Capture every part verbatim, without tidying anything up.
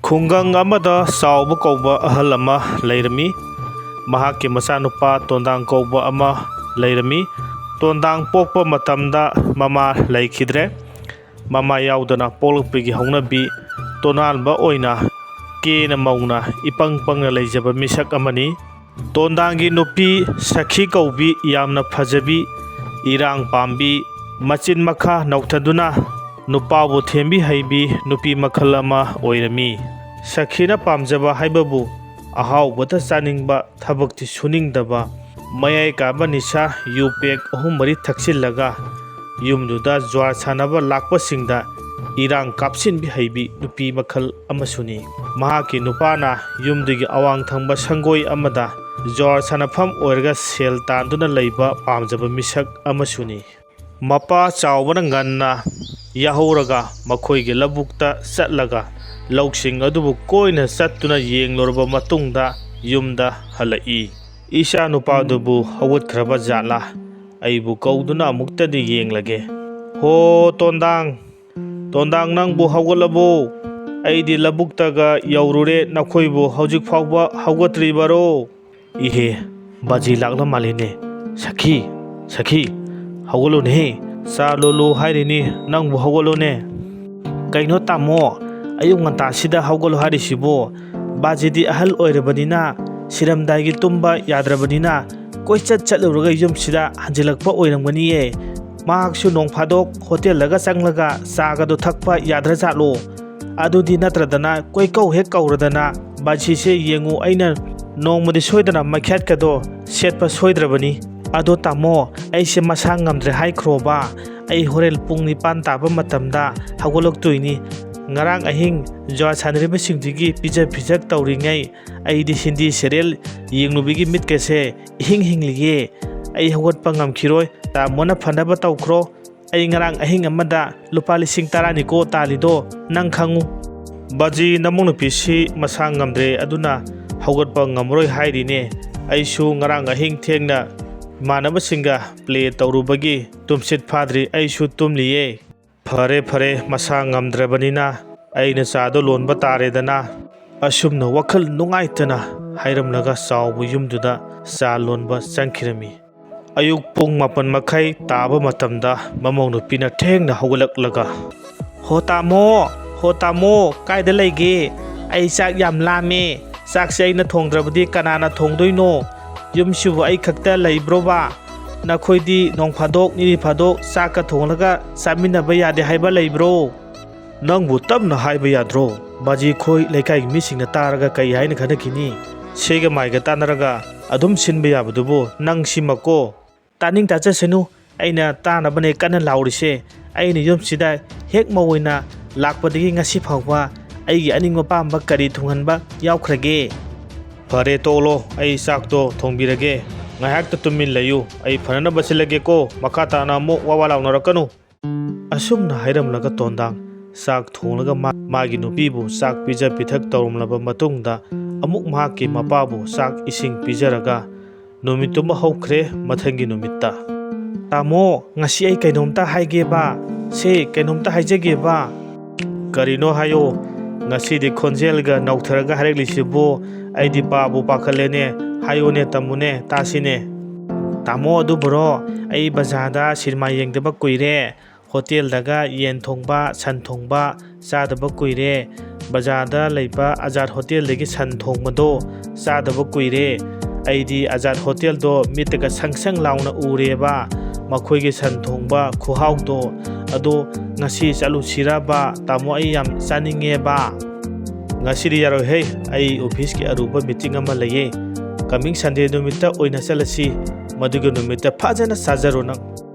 ꯈꯨꯡꯒꯪ ꯑꯃꯗ ꯆꯥꯎꯕ ꯀꯧꯕ ꯑꯍꯜ ꯑꯃ ꯂꯩꯔꯝꯃꯤ꯫ ꯃꯍꯥꯛꯀꯤ ꯃꯆꯥꯅꯨꯄꯥ ꯇꯣꯟꯗꯥꯡ ꯀꯧꯕ ꯑꯃ ꯂꯩꯔꯝꯃꯤ꯫ ꯇꯣꯟꯗꯥꯡ ꯄꯣꯛꯄ ꯃꯇꯝꯗ ꯃꯃꯥ ꯂꯩꯈꯤꯗ꯭ꯔꯦ꯫ ꯃꯃꯥ ꯌꯥꯎꯗꯅ ꯄꯣꯛꯂꯛꯄꯒꯤ ꯍꯧꯅꯕꯤ ꯇꯣꯉꯥꯟꯕ ꯑꯣꯏꯅ ꯀꯦꯅ ꯃꯧꯅ ꯏꯄꯪ ꯄꯪꯅ ꯂꯩꯖꯕ ꯃꯤꯁꯛ ꯑꯃꯅꯤ꯫ ꯇꯣꯟꯗꯥꯡꯒꯤ ꯅꯨꯄꯤ ꯁꯈꯤ ꯀꯧꯕꯤ ꯌꯥꯝꯅ ꯐꯖꯕꯤ, ꯏꯔꯥꯡ ꯄꯥꯝꯕꯤ, ꯃꯆꯤꯟ ꯃꯈꯥ ꯅꯧꯊꯗꯨꯅ ꯅꯨꯄꯥꯕꯨ ꯊꯦꯝꯕꯤ ꯍꯩꯕꯤ ꯅꯨꯄꯤ ꯃꯈꯜ ꯑꯃ ꯑꯣꯏꯔꯝꯃꯤ꯫ ꯁꯈꯤꯅ ꯄꯥꯝꯖꯕ ꯍꯥꯏꯕꯕꯨ ꯑꯍꯥꯎꯕꯇ ꯆꯥꯅꯤꯡꯕ, ꯊꯕꯛꯇꯤ ꯁꯨꯅꯤꯡꯗꯕ, ꯃꯌꯥꯏ ꯀꯥꯕ ꯅꯤꯁꯥ ꯌꯨ ꯄꯦꯛ ꯑꯍꯨꯝ ꯃꯔꯤ ꯊꯛꯆꯤꯜꯂꯒ ꯌꯨꯝꯗꯨꯗ ꯖ꯭ꯋꯥꯔ ꯁꯥꯟꯅꯕ ꯂꯥꯛꯄꯁꯤꯡꯗ ꯏꯔꯥꯡ ꯀꯥꯞꯁꯤꯟꯕꯤ ꯍꯩꯕꯤ ꯅꯨꯄꯤ ꯃꯈꯜ ꯑꯃꯁꯨꯅꯤ꯫ ꯃꯍꯥꯛꯀꯤ ꯅꯨꯄꯥꯅ ꯌꯨꯝꯗꯨꯒꯤ ꯑꯋꯥꯡ ꯊꯪꯕ ꯁꯪꯒꯣꯏ ꯑꯃꯗ ꯖ꯭ꯋꯥꯔ ꯁꯥꯟꯅꯐꯝ ꯑꯣꯏꯔꯒ ꯁꯦꯜ ꯇꯥꯟꯗꯨꯅ ꯂꯩꯕ ꯄꯥꯝꯖꯕ ꯃꯤꯁꯛ ꯑꯃꯁꯨꯅꯤ꯫ ꯃꯄꯥ ꯆꯥꯎꯕꯅ ꯉꯟꯅ ꯌꯥꯍꯧꯔꯒ ꯃꯈꯣꯏꯒꯤ ꯂꯧꯕꯨꯛꯇ ꯆꯠꯂꯒ ꯂꯧꯁꯤꯡ ꯑꯗꯨꯕꯨ ꯀꯣꯏꯅ ꯆꯠꯇꯨꯅ ꯌꯦꯡꯂꯨꯔꯕ ꯃꯇꯨꯡꯗ ꯌꯨꯝꯗ ꯍꯜꯂꯛꯏ꯫ "ꯏꯆꯥ ꯅꯨꯄꯥꯗꯨꯕꯨ ꯍꯧꯒꯠꯈ꯭ꯔꯕ ꯖꯥꯠꯂꯥ? ꯑꯩꯕꯨ ꯀꯧꯗꯨꯅ ꯑꯃꯨꯛꯇꯗꯤ ꯌꯦꯡꯂꯒꯦ꯫ ꯍꯣ, ꯇꯣꯟꯗꯥꯡ, ꯇꯣꯟꯗꯥꯡ, ꯅꯪꯕꯨ ꯍꯧꯒꯠꯂꯕꯣ? ꯑꯩꯗꯤ ꯂꯧꯕꯨꯛꯇꯒ ꯌꯧꯔꯨꯔꯦ, ꯅꯈꯣꯏꯕꯨ ꯍꯧꯖꯤꯛ ꯐꯥꯎꯕ ꯍꯧꯒꯠꯇ꯭ꯔꯤꯕꯔꯣ?" "ꯏꯍꯦ, ꯕꯥꯖꯤ ꯂꯥꯛꯂ ꯃꯥꯜꯂꯤꯅꯦ꯫ ꯁꯈꯤ, ꯁꯈꯤ, ꯍꯧꯒꯠꯂꯨꯅꯦꯍꯦ, ꯆꯥ ꯂꯣꯜꯂꯨ ꯍꯥꯏꯔꯤꯅꯤ, ꯅꯪꯕꯨ ꯍꯧꯒꯠꯂꯨꯅꯦ꯫" "ꯀꯩꯅꯣ ꯇꯥꯃꯣ, ꯑꯌꯨꯛ ꯉꯟꯇꯥꯁꯤꯗ ꯍꯧꯒꯠꯂꯨ ꯍꯥꯏꯔꯤꯁꯤꯕꯣ? ꯕꯥꯖꯤꯗꯤ ꯑꯍꯜ ꯑꯣꯏꯔꯕꯅꯤꯅ, ꯁꯤꯔꯝꯗꯥꯏꯒꯤ ꯇꯨꯝꯕ ꯌꯥꯗ꯭ꯔꯕꯅꯤꯅ, ꯀꯣꯏꯆꯠ ꯆꯠꯂꯨꯔꯒ ꯌꯨꯝꯁꯤꯗ ꯍꯟꯖꯤꯜꯂꯛꯄ ꯑꯣꯏꯔꯝꯒꯅꯤꯌꯦ꯫ ꯃꯍꯥꯛꯁꯨ ꯅꯣꯡ ꯐꯥꯗꯣꯛ ꯍꯣꯇꯦꯜꯗꯒ ꯆꯪꯂꯒ ꯆꯥꯒꯗꯣ ꯊꯛꯄ ꯌꯥꯗ꯭ꯔꯖꯥꯠꯂꯣ? ꯑꯗꯨꯗꯤ ꯅꯠꯇ꯭ꯔꯗꯅ ꯀꯣꯏꯀꯧ ꯍꯦꯛ ꯀꯧꯔꯗꯅ, ꯕꯥꯖꯤꯁꯦ ꯌꯦꯡꯉꯨ, ꯑꯩꯅ ꯅꯣꯡꯃꯗꯤ ꯁꯣꯏꯗꯅ ꯃꯩꯈꯦꯠꯀꯗꯣ ꯁꯦꯠꯄ ꯁꯣꯏꯗ꯭ꯔꯕꯅꯤ꯫ ꯑꯗꯣ ꯇꯥꯃꯣ, ꯑꯩꯁꯦ ꯃꯁꯥ ꯉꯝꯗ꯭ꯔꯦ ꯍꯥꯏꯈ꯭ꯔꯣꯕ, ꯑꯩ ꯍꯣꯔꯦꯟ ꯄꯨꯡ ꯅꯤꯄꯥꯟ ꯇꯥꯕ ꯃꯇꯝꯗ ꯍꯧꯒꯠꯂꯛꯇꯣꯏꯅꯤ꯫ ꯉꯔꯥꯡ ꯑꯍꯤꯡ ꯖꯨꯋꯥ ꯁꯥꯟꯅꯔꯤꯕꯁꯤꯡꯁꯤꯒꯤ ꯄꯤꯖ ꯄꯤꯊꯛ ꯇꯧꯔꯤꯉꯩ ꯑꯩꯗꯤ ꯍꯤꯟꯗꯤ ꯁꯦꯔꯤꯌꯦꯜ ꯌꯦꯡꯂꯨꯕꯒꯤ ꯃꯤꯠꯀꯁꯦ ꯏꯍꯤꯡ ꯍꯤꯡꯂꯤꯌꯦ꯫ ꯑꯩ ꯍꯧꯒꯠꯄ ꯉꯝꯈꯤꯔꯣꯏ꯫ ꯇꯥꯃꯣꯅ ꯐꯅꯕ ꯇꯧꯈ꯭ꯔꯣ꯫ ꯑꯩ ꯉꯔꯥꯡ ꯑꯍꯤꯡ ꯑꯃꯗ ꯂꯨꯄꯥ ꯂꯤꯁꯤꯡ ꯇꯔꯥꯅꯤꯀꯣ ꯇꯥꯜꯂꯤꯗꯣ, ꯅꯪ ꯈꯪꯉꯨ꯫" "ꯕꯥꯖꯤ, ꯅꯃꯧ ꯅꯨꯄꯤꯁꯤ ꯃꯁꯥ ꯉꯝꯗ꯭ꯔꯦ, ꯑꯗꯨꯅ ꯍꯧꯒꯠꯄ ꯉꯝꯃꯔꯣꯏ ꯍꯥꯏꯔꯤꯅꯦ꯫ ꯑꯩꯁꯨ ꯉꯔꯥꯡ ꯑꯍꯤꯡ ꯊꯦꯡꯅ ꯏꯃꯥꯟꯅꯕꯁꯤꯡꯒ ꯄ꯭ꯂꯦ ꯇꯧꯔꯨꯕꯒꯤ ꯇꯨꯝꯁꯤꯠ ꯐꯥꯗ꯭ꯔꯤ, ꯑꯩꯁꯨ ꯇꯨꯝꯂꯤꯌꯦ꯫" "ꯐꯔꯦ, ꯐꯔꯦ, ꯃꯁꯥ ꯉꯝꯗ꯭ꯔꯕꯅꯤꯅ ꯑꯩꯅ ꯆꯥꯗꯣ ꯂꯣꯟꯕ ꯇꯥꯔꯦꯗꯅ꯫ ꯑꯁꯨꯝꯅ ꯋꯥꯈꯜ ꯅꯨꯡꯉꯥꯏꯇꯅ ꯍꯥꯏꯔꯝꯂꯒ ꯆꯥꯎꯕ ꯌꯨꯝꯗꯨꯗ ꯆꯥ ꯂꯣꯟꯕ ꯆꯪꯈꯤꯔꯝꯃꯤ꯫ ꯑꯌꯨꯛ ꯄꯨꯡ ꯃꯥꯄꯟ ꯃꯈꯥꯏ ꯇꯥꯕ ꯃꯇꯝꯗ ꯃꯃꯧ ꯅꯨꯄꯤꯅ ꯊꯦꯡꯅ ꯍꯧꯒꯠꯂꯛꯂꯒ, "ꯍꯣ ꯇꯥꯃꯣ, ꯍꯣ ꯇꯥꯃꯣ, ꯀꯥꯏꯗ ꯂꯩꯒꯦ? ꯑꯩ ꯆꯥꯛ ꯌꯥꯝ ꯂꯥꯝꯃꯦ꯫ ꯆꯥꯛꯁꯦ ꯑꯩꯅ ꯊꯣꯡꯗ꯭ꯔꯕꯗꯤ ꯀꯅꯥꯅ ꯊꯣꯡꯗꯣꯏꯅꯣ? ꯌꯨꯝꯁꯤꯕꯨ ꯑꯩ ꯈꯛꯇ ꯂꯩꯕ꯭ꯔꯣꯕ? ꯅꯈꯣꯏꯗꯤ ꯅꯣꯡ ꯐꯥꯗꯣꯛ ꯅꯤꯅꯤ ꯐꯥꯗꯣꯛ ꯆꯥꯛꯀ ꯊꯣꯡꯂꯒ ꯆꯥꯃꯤꯟꯅꯕ ꯌꯥꯗꯦ ꯍꯥꯏꯕ ꯂꯩꯕ꯭ꯔꯣ?" "ꯅꯪꯕꯨ ꯇꯞꯅ ꯍꯥꯏꯕ ꯌꯥꯗ꯭ꯔꯣ? ꯕꯥꯖꯤ ꯈꯣꯏ ꯂꯩꯀꯥꯏꯒꯤ ꯃꯤꯁꯤꯡꯅ ꯇꯥꯔꯒ ꯀꯩ ꯍꯥꯏꯅ ꯈꯟꯅꯈꯤꯅꯤ? ꯁꯦꯒ ꯃꯥꯏꯒ ꯇꯥꯟꯅꯔꯒ ꯑꯗꯨꯝ ꯁꯤꯟꯕ ꯌꯥꯕꯗꯨꯕꯨ ꯅꯪ ꯁꯤꯃꯀꯣ?" "ꯇꯥꯅꯤꯡ ꯇꯥꯖꯁꯅꯨ, ꯑꯩꯅ ꯇꯥꯅꯕꯅꯦ ꯀꯟꯅ ꯂꯥꯎꯔꯤꯁꯦ꯫ ꯑꯩꯅ ꯌꯨꯝꯁꯤꯗ ꯍꯦꯛ ꯃꯧ ꯑꯣꯏꯅ ꯂꯥꯛꯄꯗꯒꯤ ꯉꯁꯤ ꯐꯥꯎꯕ ꯑꯩꯒꯤ ꯑꯅꯤꯡꯕ ꯄꯥꯝꯕ ꯀꯔꯤ ꯊꯨꯡꯍꯟꯕ ꯌꯥꯎꯈ꯭ꯔꯒꯦ?" "ꯐꯔꯦ ꯇꯣꯛꯂꯣ, ꯑꯩ ꯆꯥꯛꯇꯣ ꯊꯣꯡꯕꯤꯔꯒꯦ꯫ ꯉꯥꯏꯍꯥꯛꯇ ꯇꯨꯃꯤꯟ ꯂꯩꯌꯨ, ꯑꯩ ꯐꯅꯅꯕ ꯁꯤꯜꯂꯒꯦꯀꯣ꯫ ꯃꯈꯥ ꯇꯥꯅ ꯑꯃꯨꯛ ꯋꯥ ꯋꯥ ꯂꯥꯎꯅꯔꯛꯀꯅꯨ꯫" ꯑꯁꯨꯝꯅ ꯍꯥꯏꯔꯝꯂꯒ ꯇꯣꯟꯗꯥꯡ ꯆꯥꯛ ꯊꯣꯡꯂꯒ ꯃꯥ-, ꯃꯥꯒꯤ ꯅꯨꯄꯤꯕꯨ ꯆꯥꯛ ꯄꯤꯖ ꯄꯤꯊꯛ ꯇꯧꯔꯝꯂꯕ ꯃꯇꯨꯡꯗ ꯑꯃꯨꯛ ꯃꯍꯥꯛꯀꯤ ꯃꯄꯥꯕꯨ ꯆꯥꯛ ꯏꯁꯤꯡ ꯄꯤꯖꯔꯒ ꯅꯨꯃꯤꯠꯇꯨꯃ ꯍꯧꯈ꯭ꯔꯦ꯫ ꯃꯊꯪꯒꯤ ꯅꯨꯃꯤꯠꯇ, "ꯇꯥꯃꯣ, ꯉꯁꯤ ꯑꯩ ꯀꯩꯅꯣꯝꯇ ꯍꯥꯏꯒꯦꯕ꯫ ꯁꯦ, ꯀꯩꯅꯣꯝꯇ ꯍꯥꯏꯖꯒꯦꯕ꯫" "ꯀꯔꯤꯅꯣ ꯍꯥꯏꯌꯣ꯫ ꯉꯁꯤꯗꯤ ꯈꯣꯟꯖꯦꯜꯒ ꯅꯧꯊꯔꯒ ꯍꯥꯏꯔꯛꯂꯤꯁꯤꯕꯨ? ꯑꯩꯗꯤ ꯄꯥꯕꯨ ꯄꯥꯈꯠꯂꯦꯅꯦ꯫ ꯍꯥꯏꯌꯣꯅꯦ, ꯇꯝꯃꯨꯅꯦ, ꯇꯥꯁꯤꯅꯦ꯫" "ꯇꯥꯃꯣ, ꯑꯗꯨꯕꯨꯔꯣ, ꯑꯩ ꯕꯖꯥꯔꯗ ꯁꯤꯅꯦꯃꯥ ꯌꯦꯡꯗꯕ ꯀꯨꯏꯔꯦ꯫ ꯍꯣꯇꯦꯜꯗꯒ ꯌꯦꯟ ꯊꯣꯡꯕ, ꯁꯟ ꯊꯣꯡꯕ ꯆꯥꯗꯕ ꯀꯨꯏꯔꯦ꯫ ꯕꯖꯥꯔꯗ ꯂꯩꯕ ꯑꯖꯥꯠ ꯍꯣꯇꯦꯜꯗꯒꯤ ꯁꯟ ꯊꯣꯡꯕꯗꯣ ꯆꯥꯗꯕ ꯀꯨꯏꯔꯦ꯫ ꯑꯩꯗꯤ ꯑꯖꯥꯠ ꯍꯣꯇꯦꯜꯗꯣ ꯃꯤꯠꯇꯒ ꯁꯪ ꯁꯪ ꯂꯥꯎꯅ ꯎꯔꯦꯕ꯫ ꯃꯈꯣꯏꯒꯤ ꯁꯟ ꯊꯣꯡꯕ ꯈꯨꯍꯥꯎꯗꯣ꯫ ꯑꯗꯣ ꯉꯁꯤ ꯆꯠꯂꯨꯁꯤꯔꯕ? ꯇꯥꯃꯣ, ꯑꯩ ꯌꯥꯝ ꯆꯥꯅꯤꯡꯉꯦꯕ꯫" "ꯉꯁꯤꯗꯤ ꯌꯥꯔꯣꯏꯍꯦ, ꯑꯩ ꯑꯣꯐꯤꯁꯀꯤ ꯑꯔꯨꯕ ꯃꯤꯇꯤꯡ ꯑꯃ ꯂꯩꯌꯦ꯫ ꯀꯃꯤꯡ ꯁꯟꯗꯦ ꯅꯨꯃꯤꯠꯇ ꯑꯣꯏꯅ ꯆꯠꯂꯁꯤ꯫ ꯃꯗꯨꯒꯤ ꯅꯨꯃꯤꯠꯇ ꯐꯖꯅ ꯆꯥꯖꯔꯣ ꯅꯪ꯫"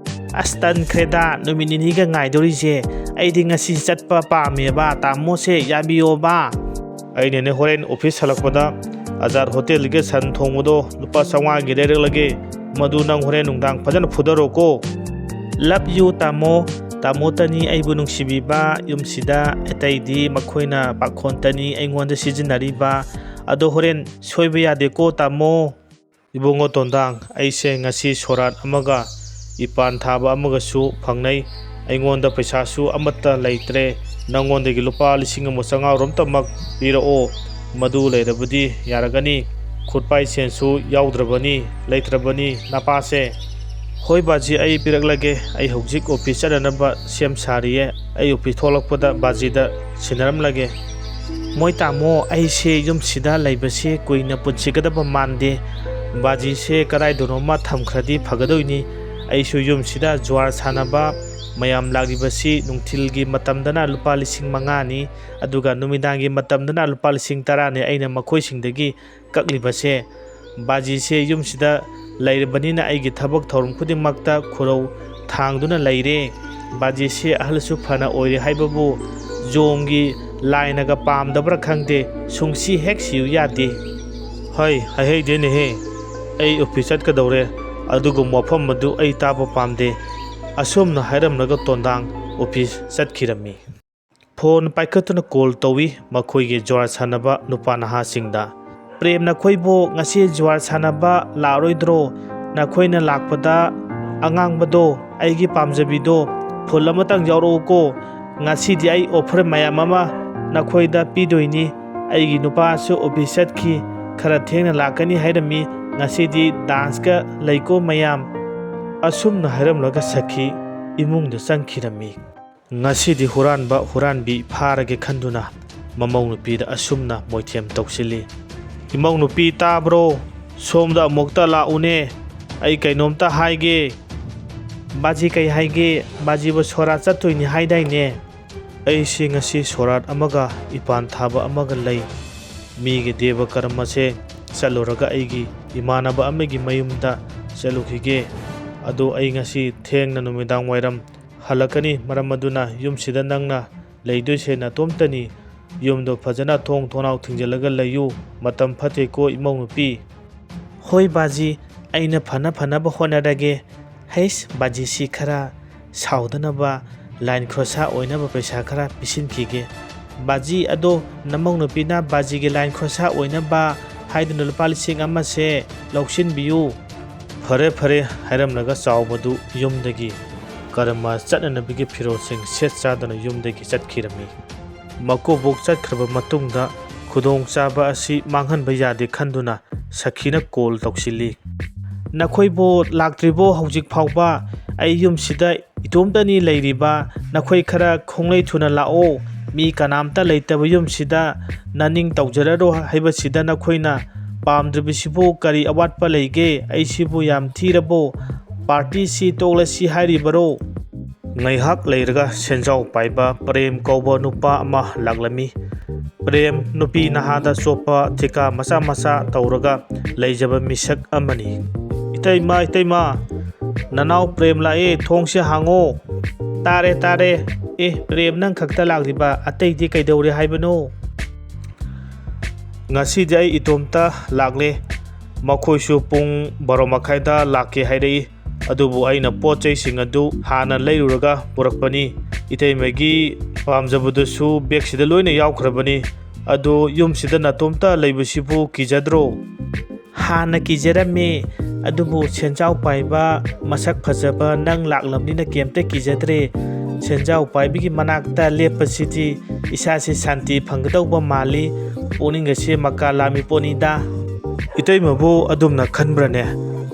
"ꯑꯁ, ꯇꯟꯈ꯭ꯔꯦꯗ, ꯅꯨꯃꯤꯠ ꯅꯤꯅꯤꯒ ꯉꯥꯏꯗꯣꯔꯤꯁꯦ꯫ ꯑꯩꯗꯤ ꯉꯁꯤ ꯆꯠꯄ ꯄꯥꯝꯃꯦꯕ, ꯇꯥꯃꯣꯁꯦ ꯌꯥꯕꯤꯌꯣꯕ꯫" "ꯑꯩꯅꯅꯦ ꯍꯣꯔꯦꯟ ꯑꯣꯐꯤꯁ ꯍꯜꯂꯛꯄꯗ ꯑꯖꯥꯠ ꯍꯣꯇꯦꯜꯗꯒꯤ ꯁꯟ ꯊꯣꯡꯕꯗꯣ ꯂꯨꯄꯥ ꯆꯥꯝꯃꯉꯥꯒꯤ ꯂꯩꯔꯛꯂꯒꯦ꯫ ꯃꯗꯨ ꯅꯪ ꯍꯣꯔꯦꯟ ꯅꯨꯡꯗꯥꯡ ꯐꯖꯅ ꯐꯨꯊꯔꯣꯀꯣ꯫" "Love you, ꯇꯥꯃꯣ꯫ ꯇꯥꯃꯣꯇꯅꯤ ꯑꯩꯕꯨ ꯅꯨꯡꯁꯤꯕꯤꯕ ꯌꯨꯝꯁꯤꯗ, ꯑꯇꯩꯗꯤ ꯃꯈꯣꯏꯅ ꯄꯥꯈꯣꯟꯇꯅꯤ ꯑꯩꯉꯣꯟꯗ ꯁꯤꯖꯤꯟꯅꯔꯤꯕ꯫ ꯑꯗꯣ ꯍꯣꯔꯦꯟ ꯁꯣꯏꯕ ꯌꯥꯗꯦꯀꯣ, ꯇꯥꯃꯣ꯫" "ꯏꯕꯨꯡꯉꯣ ꯇꯣꯟꯗꯥꯡ, ꯑꯩꯁꯦ ꯉꯁꯤ ꯁꯣꯔꯥꯠ ꯑꯃꯒ ꯏꯄꯥꯟ ꯊꯥꯕ ꯑꯃꯒꯁꯨ ꯐꯪꯅꯩ꯫ ꯑꯩꯉꯣꯟꯗ ꯄꯩꯁꯥꯁꯨ ꯑꯃꯠꯇ ꯂꯩꯇ꯭ꯔꯦ꯫ ꯅꯉꯣꯟꯗꯒꯤ ꯂꯨꯄꯥ ꯂꯤꯁꯤꯡ ꯑꯃ ꯆꯥꯝꯃꯉꯥ ꯔꯣꯝꯇꯃꯛ ꯄꯤꯔꯛꯑꯣ꯫ ꯃꯗꯨ ꯂꯩꯔꯕꯗꯤ ꯌꯥꯔꯒꯅꯤ꯫ ꯈꯨꯠꯄꯥꯏ ꯁꯦꯟꯁꯨ ꯌꯥꯎꯗ꯭ꯔꯕꯅꯤ, ꯂꯩꯇ꯭ꯔꯕꯅꯤ ꯅꯄꯥꯁꯦ꯫ ꯍꯣꯏ ꯕꯥꯖꯤ, ꯑꯩ ꯄꯤꯔꯛꯂꯒꯦ꯫ ꯑꯩ ꯍꯧꯖꯤꯛ ꯑꯣꯐꯤꯁ ꯆꯠꯅꯅꯕ ꯁꯦꯝ ꯁꯥꯔꯤꯌꯦ꯫ ꯑꯩ ꯑꯣꯐꯤꯁ ꯊꯣꯛꯂꯛꯄꯗ ꯕꯥꯖꯤꯗ ꯁꯤꯟꯅꯔꯝꯂꯒꯦ꯫ ꯃꯣꯏ ꯇꯥꯃꯣ, ꯑꯩꯁꯦ ꯌꯨꯝꯁꯤꯗ ꯂꯩꯕꯁꯦ ꯀꯨꯏꯅ ꯄꯨꯟꯁꯤꯒꯗꯕ ꯃꯥꯟꯗꯦ꯫ ꯕꯥꯖꯤꯁꯦ ꯀꯗꯥꯏꯗꯅꯣꯃ ꯊꯝꯈ꯭ꯔꯗꯤ ꯐꯒꯗꯣꯏꯅꯤ꯫ ꯑꯩꯁꯨ ꯌꯨꯝꯁꯤꯗ ꯖꯨꯋꯥꯔ ꯁꯥꯟꯅꯕ ꯃꯌꯥꯝ ꯂꯥꯛꯂꯤꯕꯁꯤ ꯅꯨꯡꯊꯤꯜꯒꯤ ꯃꯇꯝꯗꯅ ꯂꯨꯄꯥ ꯂꯤꯁꯤꯡ ꯃꯉꯥꯅꯤ, ꯑꯗꯨꯒ ꯅꯨꯃꯤꯗꯥꯡꯒꯤ ꯃꯇꯝꯗꯅ ꯂꯨꯄꯥ ꯂꯤꯁꯤꯡ ꯇꯔꯥꯅꯤ ꯑꯩꯅ ꯃꯈꯣꯏꯁꯤꯡꯗꯒꯤ ꯀꯛꯂꯤꯕꯁꯦ꯫ ꯕꯥꯖꯤꯁꯦ ꯌꯨꯝꯁꯤꯗ ꯂꯩꯔꯕꯅꯤꯅ ꯑꯩꯒꯤ ꯊꯕꯛ ꯊꯧꯔꯝ ꯈꯨꯗꯤꯡꯃꯛꯇ ꯈꯨꯔꯧ ꯊꯥꯡꯗꯨꯅ ꯂꯩꯔꯦ꯫ ꯕꯥꯖꯤꯁꯦ ꯑꯍꯜꯁꯨ ꯐꯅ ꯑꯣꯏꯔꯦ ꯍꯥꯏꯕꯕꯨ ꯖꯣꯡꯒꯤ ꯂꯥꯏꯅꯒ ꯄꯥꯝꯗꯕ꯭ꯔꯥ ꯈꯪꯗꯦ, ꯁꯨꯡꯁꯤ ꯍꯦꯛ ꯁꯤꯌꯨ ꯌꯥꯗꯦ꯫ ꯍꯩ, ꯍꯥꯏꯍꯩꯗꯦꯅꯦꯍꯦ, ꯑꯩ ꯑꯣꯐꯤꯁ ꯆꯠꯀꯗꯧꯔꯦ, ꯑꯗꯨꯒꯨꯝꯕ ꯋꯥꯐꯝ ꯑꯗꯨ ꯑꯩ ꯇꯥꯕ ꯄꯥꯝꯗꯦ꯫ ꯑꯁꯨꯝꯅ ꯍꯥꯏꯔꯝꯂꯒ ꯇꯣꯟꯗꯥꯡ ꯑꯣꯐꯤꯁ ꯆꯠꯈꯤꯔꯝꯃꯤ꯫ ꯐꯣꯟ ꯄꯥꯏꯈꯠꯇꯨꯅ ꯀꯣꯜ ꯇꯧꯏ ꯃꯈꯣꯏꯒꯤ ꯖꯨꯋꯥꯔ ꯁꯥꯟꯅꯕ ꯅꯨꯄꯥ ꯅꯍꯥꯁꯤꯡꯗ꯫ "ꯄ꯭ꯔꯦꯝ, ꯅꯈꯣꯏꯕꯨ ꯉꯁꯤ ꯖꯨꯋꯥꯔ ꯁꯥꯟꯅꯕ ꯂꯥꯛꯑꯔꯣꯏꯗ꯭ꯔꯣ? ꯅꯈꯣꯏꯅ ꯂꯥꯛꯄꯗ ꯑꯉꯥꯡꯕꯗꯣ, ꯑꯩꯒꯤ ꯄꯥꯝꯖꯕꯤꯗꯣ, ꯐꯨꯜ ꯑꯃꯇꯪ ꯌꯥꯎꯔꯛꯎꯀꯣ꯫ ꯉꯁꯤꯗꯤ ꯑꯩ ꯑꯣꯐꯔ ꯃꯌꯥꯝ ꯑꯃ ꯅꯈꯣꯏꯗ ꯄꯤꯗꯣꯏꯅꯤ꯫ ꯑꯩꯒꯤ ꯅꯨꯄꯥꯁꯨ ꯑꯣꯐꯤꯁ ꯆꯠꯈꯤ, ꯈꯔ ꯊꯦꯡꯅ ꯂꯥꯛꯀꯅꯤ ꯍꯥꯏꯔꯝꯃꯤ꯫ ꯉꯁꯤꯗꯤ ꯗꯥꯟꯁꯀ ꯂꯩꯀꯣ ꯃꯌꯥꯝ"꯫ ꯑꯁꯨꯝꯅ ꯍꯥꯏꯔꯝꯂꯒ ꯁꯈꯤ ꯏꯃꯨꯡꯗ ꯆꯪꯈꯤꯔꯝꯃꯤ꯫ ꯉꯁꯤꯗꯤ ꯍꯨꯔꯥꯟꯕ ꯍꯨꯔꯥꯟꯕꯤ ꯐꯥꯔꯒꯦ ꯈꯟꯗꯨꯅ ꯃꯃꯧ ꯅꯨꯄꯤꯗ ꯑꯁꯨꯝꯅ ꯃꯣꯏꯊꯦꯝ ꯇꯧꯁꯤꯜꯂꯤ꯫ "ꯏꯃꯧ ꯅꯨꯄꯤ, ꯇꯥꯕ꯭ꯔꯣ? ꯁꯣꯝꯗ ꯑꯃꯨꯛꯇ ꯂꯥꯛꯎꯅꯦ, ꯑꯩ ꯀꯩꯅꯣꯝꯇ ꯍꯥꯏꯒꯦ"꯫ "ꯕꯥꯖꯤ, ꯀꯩ ꯍꯥꯏꯒꯦ? ꯕꯥꯖꯤꯕꯨ ꯁꯣꯔꯥꯠ ꯆꯠꯇꯣꯏꯅꯤ ꯍꯥꯏꯗꯥꯏꯅꯦ?" "ꯑꯩꯁꯤ ꯉꯁꯤ ꯁꯣꯔꯥꯠ ꯑꯃꯒ ꯏꯄꯥꯟ ꯊꯥꯕ ꯑꯃꯒ ꯂꯩ꯫ ꯃꯤꯒꯤ ꯗꯦꯕ ꯀꯔꯃꯁꯦ ꯆꯠꯂꯨꯔꯒ ꯑꯩꯒꯤ ꯏꯃꯥꯟꯅꯕ ꯑꯃꯒꯤ ꯃꯌꯨꯝꯗ ꯆꯠꯂꯨꯈꯤꯒꯦ꯫ ꯑꯗꯣ ꯑꯩ ꯉꯁꯤ ꯊꯦꯡꯅ ꯅꯨꯃꯤꯗꯥꯡ ꯋꯥꯏꯔꯝ ꯍꯜꯂꯛꯀꯅꯤ꯫ ꯃꯔꯝ ꯑꯗꯨꯅ ꯌꯨꯝꯁꯤꯗ ꯅꯪꯅ ꯂꯩꯗꯣꯏꯁꯦ ꯅꯇꯣꯝꯇꯅꯤ꯫ ꯌꯨꯝꯗꯣ ꯐꯖꯅ ꯊꯣꯡ ꯊꯣꯡꯅꯥꯎ ꯊꯤꯡꯖꯤꯜꯂꯒ ꯂꯩꯌꯨ꯫ ꯃꯇꯝ ꯐꯠꯇꯦꯀꯣ ꯏꯃꯧ ꯅꯨꯄꯤ"꯫ "ꯍꯣꯏ ꯕꯥꯖꯤ, ꯑꯩꯅ ꯐꯅ ꯐꯅꯕ ꯍꯣꯠꯅꯔꯒꯦ"꯫ "ꯍꯩꯁ, ꯕꯥꯖꯤꯁꯤ ꯈꯔ ꯁꯥꯎꯗꯅꯕ ꯂꯥꯏꯟ ꯈꯣꯔꯁꯥ ꯑꯣꯏꯅꯕ ꯄꯩꯁꯥ ꯈꯔ ꯄꯤꯁꯤꯟꯈꯤꯒꯦ"꯫ "ꯕꯥꯖꯤ, ꯑꯗꯣ ꯅꯃꯧ ꯅꯨꯄꯤꯅ ꯕꯥꯖꯤꯒꯤ ꯂꯥꯏꯟ ꯈꯣꯔꯁꯥ ꯑꯣꯏꯅꯕ ꯍꯥꯏꯗꯨꯅ ꯂꯨꯄꯥ ꯂꯤꯁꯤꯡ ꯑꯃꯁꯦ ꯂꯧꯁꯤꯟꯕꯤꯌꯨ"꯫ "ꯐꯔꯦ, ꯐꯔꯦ" ꯍꯥꯏꯔꯝꯂꯒ ꯆꯥꯎꯕꯗꯨ ꯌꯨꯝꯗꯒꯤ ꯀꯔꯃ ꯆꯠꯅꯅꯕꯒꯤ ꯐꯤꯔꯣꯜꯁꯤꯡ ꯁꯦꯠ ꯆꯥꯗꯨꯅ ꯌꯨꯝꯗꯒꯤ ꯆꯠꯈꯤꯔꯝꯃꯤ꯫ ꯃꯀꯨꯕꯣꯛ ꯆꯠꯈ꯭ꯔꯕ ꯃꯇꯨꯡꯗ ꯈꯨꯗꯣꯡꯆꯥꯕ ꯑꯁꯤ ꯃꯥꯡꯍꯟꯕ ꯌꯥꯗꯦ ꯈꯟꯗꯨꯅ ꯁꯈꯤꯅ ꯀꯣꯜ ꯇꯧꯁꯤꯜꯂꯤ꯫ "ꯅꯈꯣꯏꯕꯨ ꯂꯥꯛꯇ꯭ꯔꯤꯕꯣ ꯍꯧꯖꯤꯛ ꯐꯥꯎꯕ? ꯑꯩ ꯌꯨꯝꯁꯤꯗ ꯏꯇꯣꯝꯇꯅꯤ ꯂꯩꯔꯤꯕ꯫ ꯅꯈꯣꯏ ꯈꯔ ꯈꯣꯡꯂꯩ ꯊꯨꯅ ꯂꯥꯛꯑꯣ꯫ ꯃꯤ ꯀꯅꯥꯝꯇ ꯂꯩꯇꯕ ꯌꯨꯝꯁꯤꯗ ꯅꯅꯤꯡ ꯇꯧꯖꯔꯔꯣ ꯍꯥꯏꯕꯁꯤꯗ ꯅꯈꯣꯏꯅ ꯄꯥꯝꯗ꯭ꯔꯤꯕꯁꯤꯕꯨ ꯀꯔꯤ ꯑꯋꯥꯠꯄ ꯂꯩꯒꯦ? ꯑꯩꯁꯤꯕꯨ ꯌꯥꯝ ꯊꯤꯔꯕꯣ? ꯄꯥꯔꯇꯤꯁꯤ ꯇꯣꯛꯂꯁꯤ ꯍꯥꯏꯔꯤꯕꯔꯣ?" ꯉꯥꯏꯍꯥꯛ ꯂꯩꯔꯒ ꯁꯦꯟꯖꯥꯎ ꯄꯥꯏꯕ ꯄ꯭ꯔꯦꯝ ꯀꯧꯕ ꯅꯨꯄꯥ ꯑꯃ ꯂꯥꯛꯂꯝꯃꯤ꯫ ꯄ꯭ꯔꯦꯝ ꯅꯨꯄꯤ ꯅꯍꯥꯗ ꯆꯣꯞꯄ ꯊꯤꯀꯥ ꯃꯆꯥ ꯃꯆꯥ ꯇꯧꯔꯒ ꯂꯩꯖꯕ ꯃꯤꯁꯛ ꯑꯃꯅꯤ꯫ "ꯏꯇꯩꯃ, ꯏꯇꯩꯃ, ꯅꯅꯥꯎ ꯄ꯭ꯔꯦꯝ ꯂꯥꯛꯑꯦ, ꯊꯣꯡꯁꯦ ꯍꯥꯡꯉꯣ꯫" "ꯇꯥꯔꯦ, ꯇꯥꯔꯦ꯫ ꯑꯦ, ꯄ꯭ꯔꯦꯝ ꯅꯪ ꯈꯛꯇ ꯂꯥꯛꯂꯤꯕ, ꯑꯇꯩꯗꯤ ꯀꯩꯗꯧꯔꯦ ꯍꯥꯏꯕꯅꯣ?" "ꯉꯁꯤꯗꯤ ꯑꯩ ꯏꯇꯣꯝꯇ ꯂꯥꯛꯂꯦ꯫ ꯃꯈꯣꯏꯁꯨ ꯄꯨꯡ ꯕꯥꯔꯣ ꯃꯈꯥꯏꯗ ꯂꯥꯛꯀꯦ ꯍꯥꯏꯔꯛꯏ꯫ ꯑꯗꯨꯕꯨ ꯑꯩꯅ ꯄꯣꯠ ꯆꯩꯁꯤꯡ ꯑꯗꯨ ꯍꯥꯟꯅ ꯂꯩꯔꯨꯔꯒ ꯄꯨꯔꯛꯄꯅꯤ꯫ ꯏꯇꯩꯃꯒꯤ ꯄꯥꯝꯖꯕꯗꯨꯁꯨ ꯕꯦꯒꯁꯤꯗ ꯂꯣꯏꯅ ꯌꯥꯎꯈ꯭ꯔꯕꯅꯤ꯫ ꯑꯗꯨ ꯌꯨꯝꯁꯤꯗ ꯅꯇꯣꯝꯇ ꯂꯩꯕꯁꯤꯕꯨ ꯀꯤꯖꯗ꯭ꯔꯣ?" "ꯍꯥꯟꯅ ꯀꯤꯖꯔꯝꯃꯦ, ꯑꯗꯨꯕꯨ ꯁꯦꯟꯖꯥꯎ ꯄꯥꯏꯕ, ꯃꯁꯛ ꯐꯖꯕ ꯅꯪ ꯂꯥꯛꯂꯕꯅꯤꯅ ꯀꯩꯝꯇ ꯀꯤꯖꯗ꯭ꯔꯦ꯫ ꯁꯦꯟꯖꯥꯎ ꯄꯥꯏꯕꯒꯤ ꯃꯅꯥꯛꯇ ꯂꯦꯞꯄꯁꯤꯗꯤ ꯏꯁꯥꯁꯤ ꯁꯥꯟꯇꯤ ꯐꯪꯒꯗꯧꯕ ꯃꯥꯜꯂꯤ, ꯄꯨꯛꯅꯤꯡꯒꯁꯦ ꯃꯀꯥ ꯂꯥꯝꯃꯤ ꯄꯣꯠꯅꯤꯗ꯫" "ꯏꯇꯩꯃꯕꯨ ꯑꯗꯨꯝꯅ ꯈꯟꯕ꯭ꯔꯅꯦ?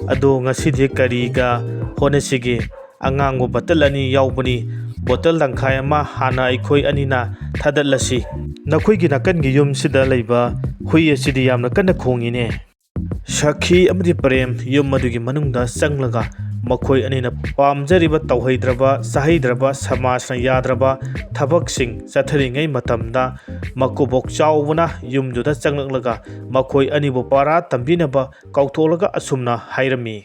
ꯑꯗꯣ ꯉꯁꯤꯗꯤ ꯀꯔꯤꯒ ꯍꯣꯠꯅꯁꯤꯒꯦ? ꯑꯉꯥꯡꯕ ꯕꯣꯇꯜ ꯑꯅꯤ ꯌꯥꯎꯕꯅꯤ, ꯕꯣꯇꯜ ꯇꯪꯈꯥꯏ ꯑꯃ ꯍꯥꯟꯅ ꯑꯩꯈꯣꯏ ꯑꯅꯤꯅ ꯊꯥꯗꯠꯂꯁꯤ꯫ ꯅꯈꯣꯏꯒꯤ ꯅꯥꯀꯟꯒꯤ ꯌꯨꯝꯁꯤꯗ ꯂꯩꯕ ꯍꯨꯏ ꯑꯁꯤꯗꯤ ꯌꯥꯝꯅ ꯀꯟꯅ ꯈꯣꯡꯉꯤꯅꯦ꯫" ꯁꯈꯤ ꯑꯃꯗꯤ ꯄ꯭ꯔꯦꯝ ꯌꯨꯝ ꯑꯗꯨꯒꯤ ꯃꯅꯨꯡꯗ ꯆꯪꯂꯒ ꯃꯈꯣꯏ ꯑꯅꯤꯅ ꯄꯥꯝꯖꯔꯤꯕ, ꯇꯧꯍꯩꯗ꯭ꯔꯕ, ꯆꯥꯍꯩꯗ꯭ꯔꯕ, ꯁꯃꯥꯖꯅ ꯌꯥꯗ꯭ꯔꯕ ꯊꯕꯛꯁꯤꯡ ꯆꯠꯊꯔꯤꯉꯩ ꯃꯇꯝꯗ ꯃꯀꯨꯕꯣꯛ ꯆꯥꯎꯕꯅ ꯌꯨꯝꯗꯨꯗ ꯆꯪꯂꯛꯂꯒ ꯃꯈꯣꯏ ꯑꯅꯤꯕꯨ ꯄꯔꯥ ꯇꯝꯕꯤꯅꯕ ꯀꯧꯊꯣꯛꯂꯒ ꯑꯁꯨꯝꯅ ꯍꯥꯏꯔꯝꯃꯤ꯫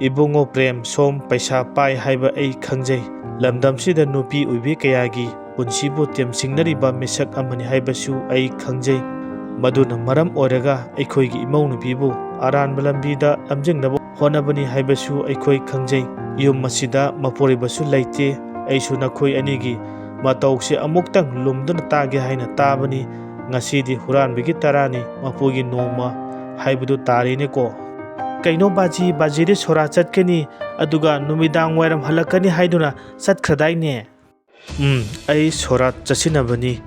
"ꯏꯕꯨꯡꯉꯣ ꯄ꯭ꯔꯦꯝ, ꯁꯣꯝ ꯄꯩꯁꯥ ꯄꯥꯏ ꯍꯥꯏꯕ ꯑꯩ ꯈꯪꯖꯩ꯫ ꯂꯝꯗꯝꯁꯤꯗ ꯅꯨꯄꯤ ꯑꯣꯏꯕꯤ ꯀꯌꯥꯒꯤ ꯄꯨꯟꯁꯤꯕꯨ ꯇꯦꯝꯁꯤꯡꯅꯔꯤꯕ ꯃꯤꯁꯛ ꯑꯃꯅꯤ ꯍꯥꯏꯕꯁꯨ ꯑꯩ ꯈꯪꯖꯩ꯫ ꯃꯗꯨꯅ ꯃꯔꯝ ꯑꯣꯏꯔꯒ ꯑꯩꯈꯣꯏꯒꯤ ꯏꯃꯧ ꯅꯨꯄꯤꯕꯨ ꯑꯔꯥꯟꯕ ꯂꯝꯕꯤꯗ ꯂꯝꯖꯤꯡꯅꯕ ꯍꯣꯠꯅꯕꯅꯤ ꯍꯥꯏꯕꯁꯨ ꯑꯩꯈꯣꯏ ꯈꯪꯖꯩ꯫ ꯌꯨꯝ ꯑꯁꯤꯗ ꯃꯄꯨꯔꯣꯏꯕꯁꯨ ꯂꯩꯇꯦ꯫ ꯑꯩꯁꯨ ꯅꯈꯣꯏ ꯑꯅꯤꯒꯤ ꯃꯇꯧꯁꯦ ꯑꯃꯨꯛꯇꯪ ꯂꯨꯝꯗꯨꯅ ꯇꯥꯒꯦ ꯍꯥꯏꯅ ꯇꯥꯕꯅꯤ꯫ ꯉꯁꯤꯗꯤ ꯍꯨꯔꯥꯟꯕꯒꯤ ꯇꯔꯥꯅꯤ, ꯃꯄꯨꯒꯤ ꯅꯣꯡꯃ ꯍꯥꯏꯕꯗꯨ ꯇꯥꯔꯦꯅꯦꯀꯣ꯫" "ꯀꯩꯅꯣ ꯕꯥꯖꯤ, ꯕꯥꯖꯤꯗꯤ ꯁꯣꯔꯥꯠ ꯆꯠꯀꯅꯤ, ꯑꯗꯨꯒ ꯅꯨꯃꯤꯗꯥꯡ ꯋꯥꯏꯔꯝ ꯍꯜꯂꯛꯀꯅꯤ ꯍꯥꯏꯗꯨꯅ ꯆꯠꯈ꯭ꯔꯗꯥꯏꯅꯦ?" "ꯎꯝ, ꯑꯩ ꯁꯣꯔꯥꯠ ꯆꯠꯁꯤꯟꯅꯕꯅꯤ꯫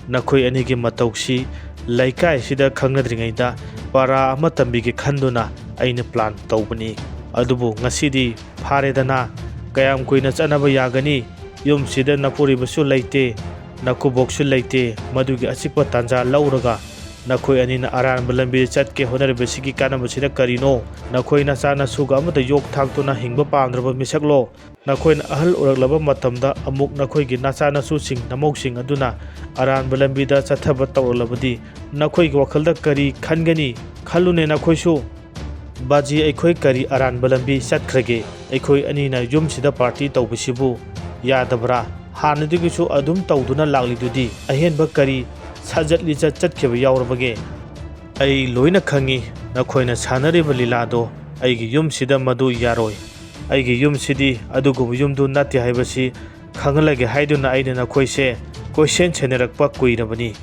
ꯅꯈꯣꯏ ꯑꯅꯤꯒꯤ ꯃꯇꯧꯁꯤ ꯂꯩꯀꯥꯏꯁꯤꯗ ꯈꯪꯅꯗ꯭ꯔꯤꯉꯩꯗ ꯄꯔꯥ ꯑꯃ ꯇꯝꯕꯤꯒꯦ ꯈꯟꯗꯨꯅ ꯑꯩꯅ ꯄ꯭ꯂꯥꯟ ꯇꯧꯕꯅꯤ꯫ ꯑꯗꯨꯕꯨ ꯉꯁꯤꯗꯤ ꯐꯥꯔꯦꯗꯅ, ꯀꯌꯥꯝ ꯀꯨꯏꯅ ꯆꯠꯅꯕ ꯌꯥꯒꯅꯤ? ꯌꯨꯝꯁꯤꯗ ꯅꯄꯨꯔꯤꯕꯁꯨ ꯂꯩꯇꯦ, ꯅꯀꯨꯕꯣꯛꯁꯨ ꯂꯩꯇꯦ꯫ ꯃꯗꯨꯒꯤ ꯑꯆꯤꯛꯄ ꯇꯥꯟꯖꯥ ꯂꯧꯔꯒ ꯅꯈꯣꯏ ꯑꯅꯤꯅ ꯑꯔꯥꯟꯕ ꯂꯝꯕꯤꯗ ꯆꯠꯀꯦ ꯍꯣꯠꯅꯔꯤꯕꯁꯤꯒꯤ ꯀꯥꯟꯅꯕꯁꯤꯅ ꯀꯔꯤꯅꯣ? ꯅꯈꯣꯏ ꯅꯆꯥ ꯅꯁꯨꯒ ꯑꯃꯠꯇ ꯌꯣꯛ ꯊꯥꯛꯇꯨꯅ ꯍꯤꯡꯕ ꯄꯥꯝꯗ꯭ꯔꯕ ꯃꯤꯁꯛꯂꯣ? ꯅꯈꯣꯏꯅ ꯑꯍꯜ ꯑꯣꯏꯔꯛꯂꯕ ꯃꯇꯝꯗ ꯑꯃꯨꯛ ꯅꯈꯣꯏꯒꯤ ꯅꯆꯥ ꯅꯁꯨꯁꯤꯡ, ꯅꯃꯧꯁꯤꯡ ꯑꯗꯨꯅ ꯑꯔꯥꯟꯕ ꯂꯝꯕꯤꯗ ꯆꯠꯊꯕ ꯇꯧꯔꯛꯂꯕꯗꯤ ꯅꯈꯣꯏꯒꯤ ꯋꯥꯈꯜꯗ ꯀꯔꯤ ꯈꯟꯒꯅꯤ? ꯈꯜꯂꯨꯅꯦ ꯅꯈꯣꯏꯁꯨ꯫" "ꯕꯥꯖꯤ, ꯑꯩꯈꯣꯏ ꯀꯔꯤ ꯑꯔꯥꯟꯕ ꯂꯝꯕꯤ ꯆꯠꯈ꯭ꯔꯒꯦ? ꯑꯩꯈꯣꯏ ꯑꯅꯤꯅ ꯌꯨꯝꯁꯤꯗ ꯄꯥꯔꯇꯤ ꯇꯧꯕꯁꯤꯕꯨ ꯌꯥꯗꯕ꯭ꯔꯥ? ꯍꯥꯟꯅꯗꯒꯤꯁꯨ ꯑꯗꯨꯝ ꯇꯧꯗꯨꯅ ꯂꯥꯛꯂꯤꯗꯨꯗꯤ꯫ ꯑꯍꯦꯟꯕ ꯀꯔꯤ ꯁꯥꯖꯠ ꯂꯤꯆꯠ ꯆꯠꯈꯤꯕ ꯌꯥꯎꯔꯕꯒꯦ?" "ꯑꯩ ꯂꯣꯏꯅ ꯈꯪꯉꯤ꯫ ꯅꯈꯣꯏꯅ ꯁꯥꯟꯅꯔꯤꯕ ꯂꯤꯂꯥꯗꯣ ꯑꯩꯒꯤ ꯌꯨꯝꯁꯤꯗ ꯃꯗꯨ ꯌꯥꯔꯣꯏ꯫ ꯑꯩꯒꯤ ꯌꯨꯝꯁꯤꯗꯤ ꯑꯗꯨꯒꯨꯝꯕ ꯌꯨꯝꯗꯨ ꯅꯠꯇꯦ ꯍꯥꯏꯕꯁꯤ ꯈꯪꯍꯜꯂꯒꯦ ꯍꯥꯏꯗꯨꯅ ꯑꯩꯅ ꯅꯈꯣꯏꯁꯦ ꯀꯣꯏꯁꯦꯟ ꯁꯦꯟꯅꯔꯛꯄ ꯀꯨꯏꯔꯕꯅꯤ꯫"